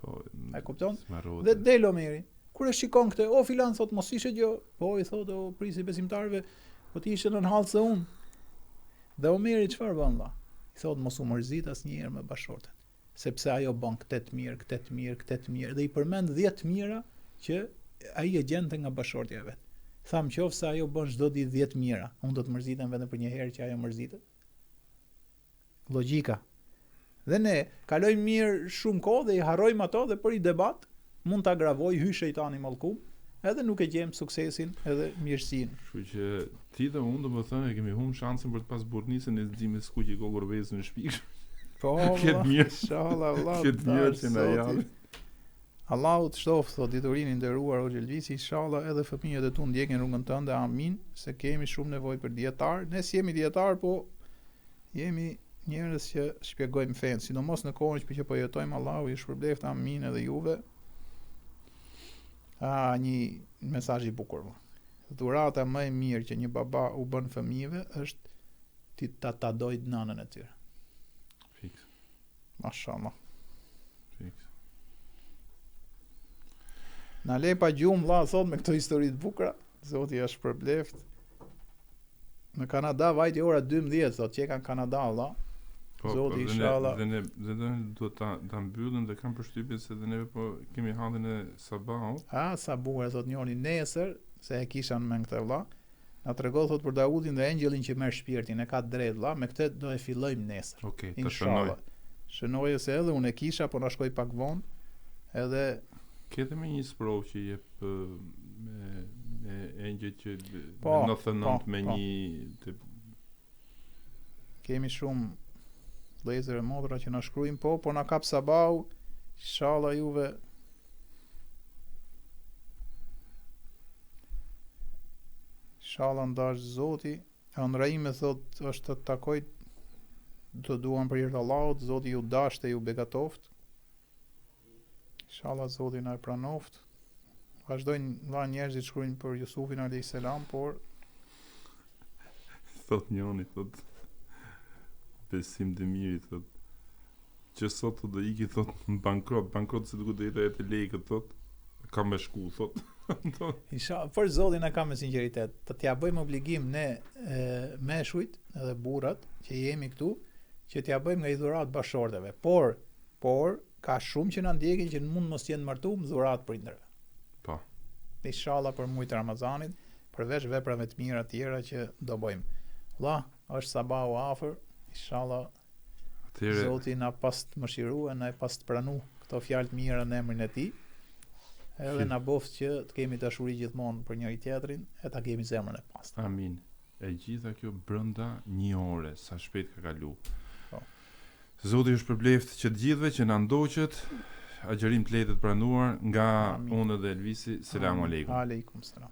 [SPEAKER 1] Po,
[SPEAKER 2] e kupton? Dhe del Omeri. Kur e shikon këtë, o filan thot mos ishe gjë, po i thot o prijësi i besimtarëve, po ti ishe në hall se unë. Dhe Omeri çfarë bën valla? I thot mos u mërzit asnjëherë me bashkëshorten. sepse ajo bën këtë të mirë, këtë të mirë, këtë të mirë dhe i përmend 10 mira që ai e gjente nga bashkëshortja e vet. Tha në qoftë se ajo bën çdo ditë 10 mira, unë do të mërzitem vetëm për një herë që ajo mërzitet. Logjika. Dhe ne kalojmë mirë shumë kohë dhe i harrojmë ato dhe për një debat mund ta gravoj hy shejtani mallkum, edhe nuk e gjejmë suksesin edhe
[SPEAKER 1] mirësinë. Kështu që ti dhe unë domethënë e kemi humb shansin për të pas burrnisën e zgjimit skuqi kokërr vezë në
[SPEAKER 2] shtëpi. Po,
[SPEAKER 1] këtë mirë.
[SPEAKER 2] Inshallah,
[SPEAKER 1] Allah. Këtë mirë që na
[SPEAKER 2] japë. Allahu të shtoftë, thotë diturinë i nderuar Hoxhë Elvisi, inshallah edhe fëmijët e tu ndjekin rrugën tënde, amin, se kemi shumë nevojë për dijetarë. Ne s'jemi dijetarë, po jemi njerëz që shpjegojmë fenë, sidomos në kohën që po jetojmë, Allahu ju shpërbleftë, amin edhe juve. Ah, një mesazh i bukur. Dhurata më e mirë që një baba u bën fëmijëve është ti ta ta dojë nënën e
[SPEAKER 1] tyre. Fiks.
[SPEAKER 2] Mashallah.
[SPEAKER 1] Fiks.
[SPEAKER 2] Na le pa gjumë vlla sot me këto histori të bukura. Zoti ja shpërbleft. Në Kanada vajti ora 12 sot, që e kanë Kanada vlla.
[SPEAKER 1] Po, po Zoti po, inshallah. Dhe ne dhe ne duhet ta ta mbyllim dhe kam përshtypjen se dhe neve po kemi hallin e sabahut.
[SPEAKER 2] Ah, sa bukur thot njëri nesër, se e kisha në mend këtë vlla. Na trego thot për Daudin dhe engjëllin që merr shpirtin, e ka të drejtë vlla, me këtë do e fillojmë
[SPEAKER 1] nesër. Okej, okay, ta shënoj.
[SPEAKER 2] Shënoje se edhe unë e kisha, po na shkoi pak vonë. Edhe
[SPEAKER 1] Ke dhe me një sprovë që jep me me engjëj që po, me 99 po, me po. një
[SPEAKER 2] të Kemi shumë vëllezër e motra që na shkruajnë po, po na kap sabahu. Inshallah juve Inshallah n'dashtë Zoti Ëndrra ime thot është të takoj të duam për hir të Allahut, Zoti ju dashtë e ju begatoftë. Inshallah Zoti na e pranoftë. Vazhdojnë vlla njerëzit shkruajnë për Jusufin alayhis salam, por
[SPEAKER 1] thot njoni thot Besim Demiri thot që sot thot do iki thot në bankrot, bankrot se duket do jetë ajo te lekët thot ka me shku thot.
[SPEAKER 2] Inshallah, për Zotin e kam me sinqeritet, të t'ja bëjmë obligim ne e, meshujt edhe burrat që jemi këtu, që t'ja bëjmë nga i dhuratë bashkëshorteve. Por, por Ka shumë që na ndjekin që mund mos jenë martuar dhuratë
[SPEAKER 1] prindërve. Po.
[SPEAKER 2] Inshallah për muajt e Ramazanit, përveç veprave të mira tjera që do bëjmë. Vlla, është sabahu afër, inshallah.
[SPEAKER 1] Atëherë
[SPEAKER 2] Zoti na past mëshiru e na e past pranu këto fjalë të mira në emrin e tij. Edhe na boftë që të kemi dashuri gjithmonë për njëri tjetrin e ta kemi zemrën e
[SPEAKER 1] pastër. Amin. E gjitha kjo brenda një ore, sa shpejt ka kalu.
[SPEAKER 2] Po.
[SPEAKER 1] Zoti ju shpërbleftë që të gjithëve që na ndoqët. Agjërim të lehtë të pranuar nga Amin. unë dhe Elvisi. Selam aleikum.
[SPEAKER 2] Aleikum selam.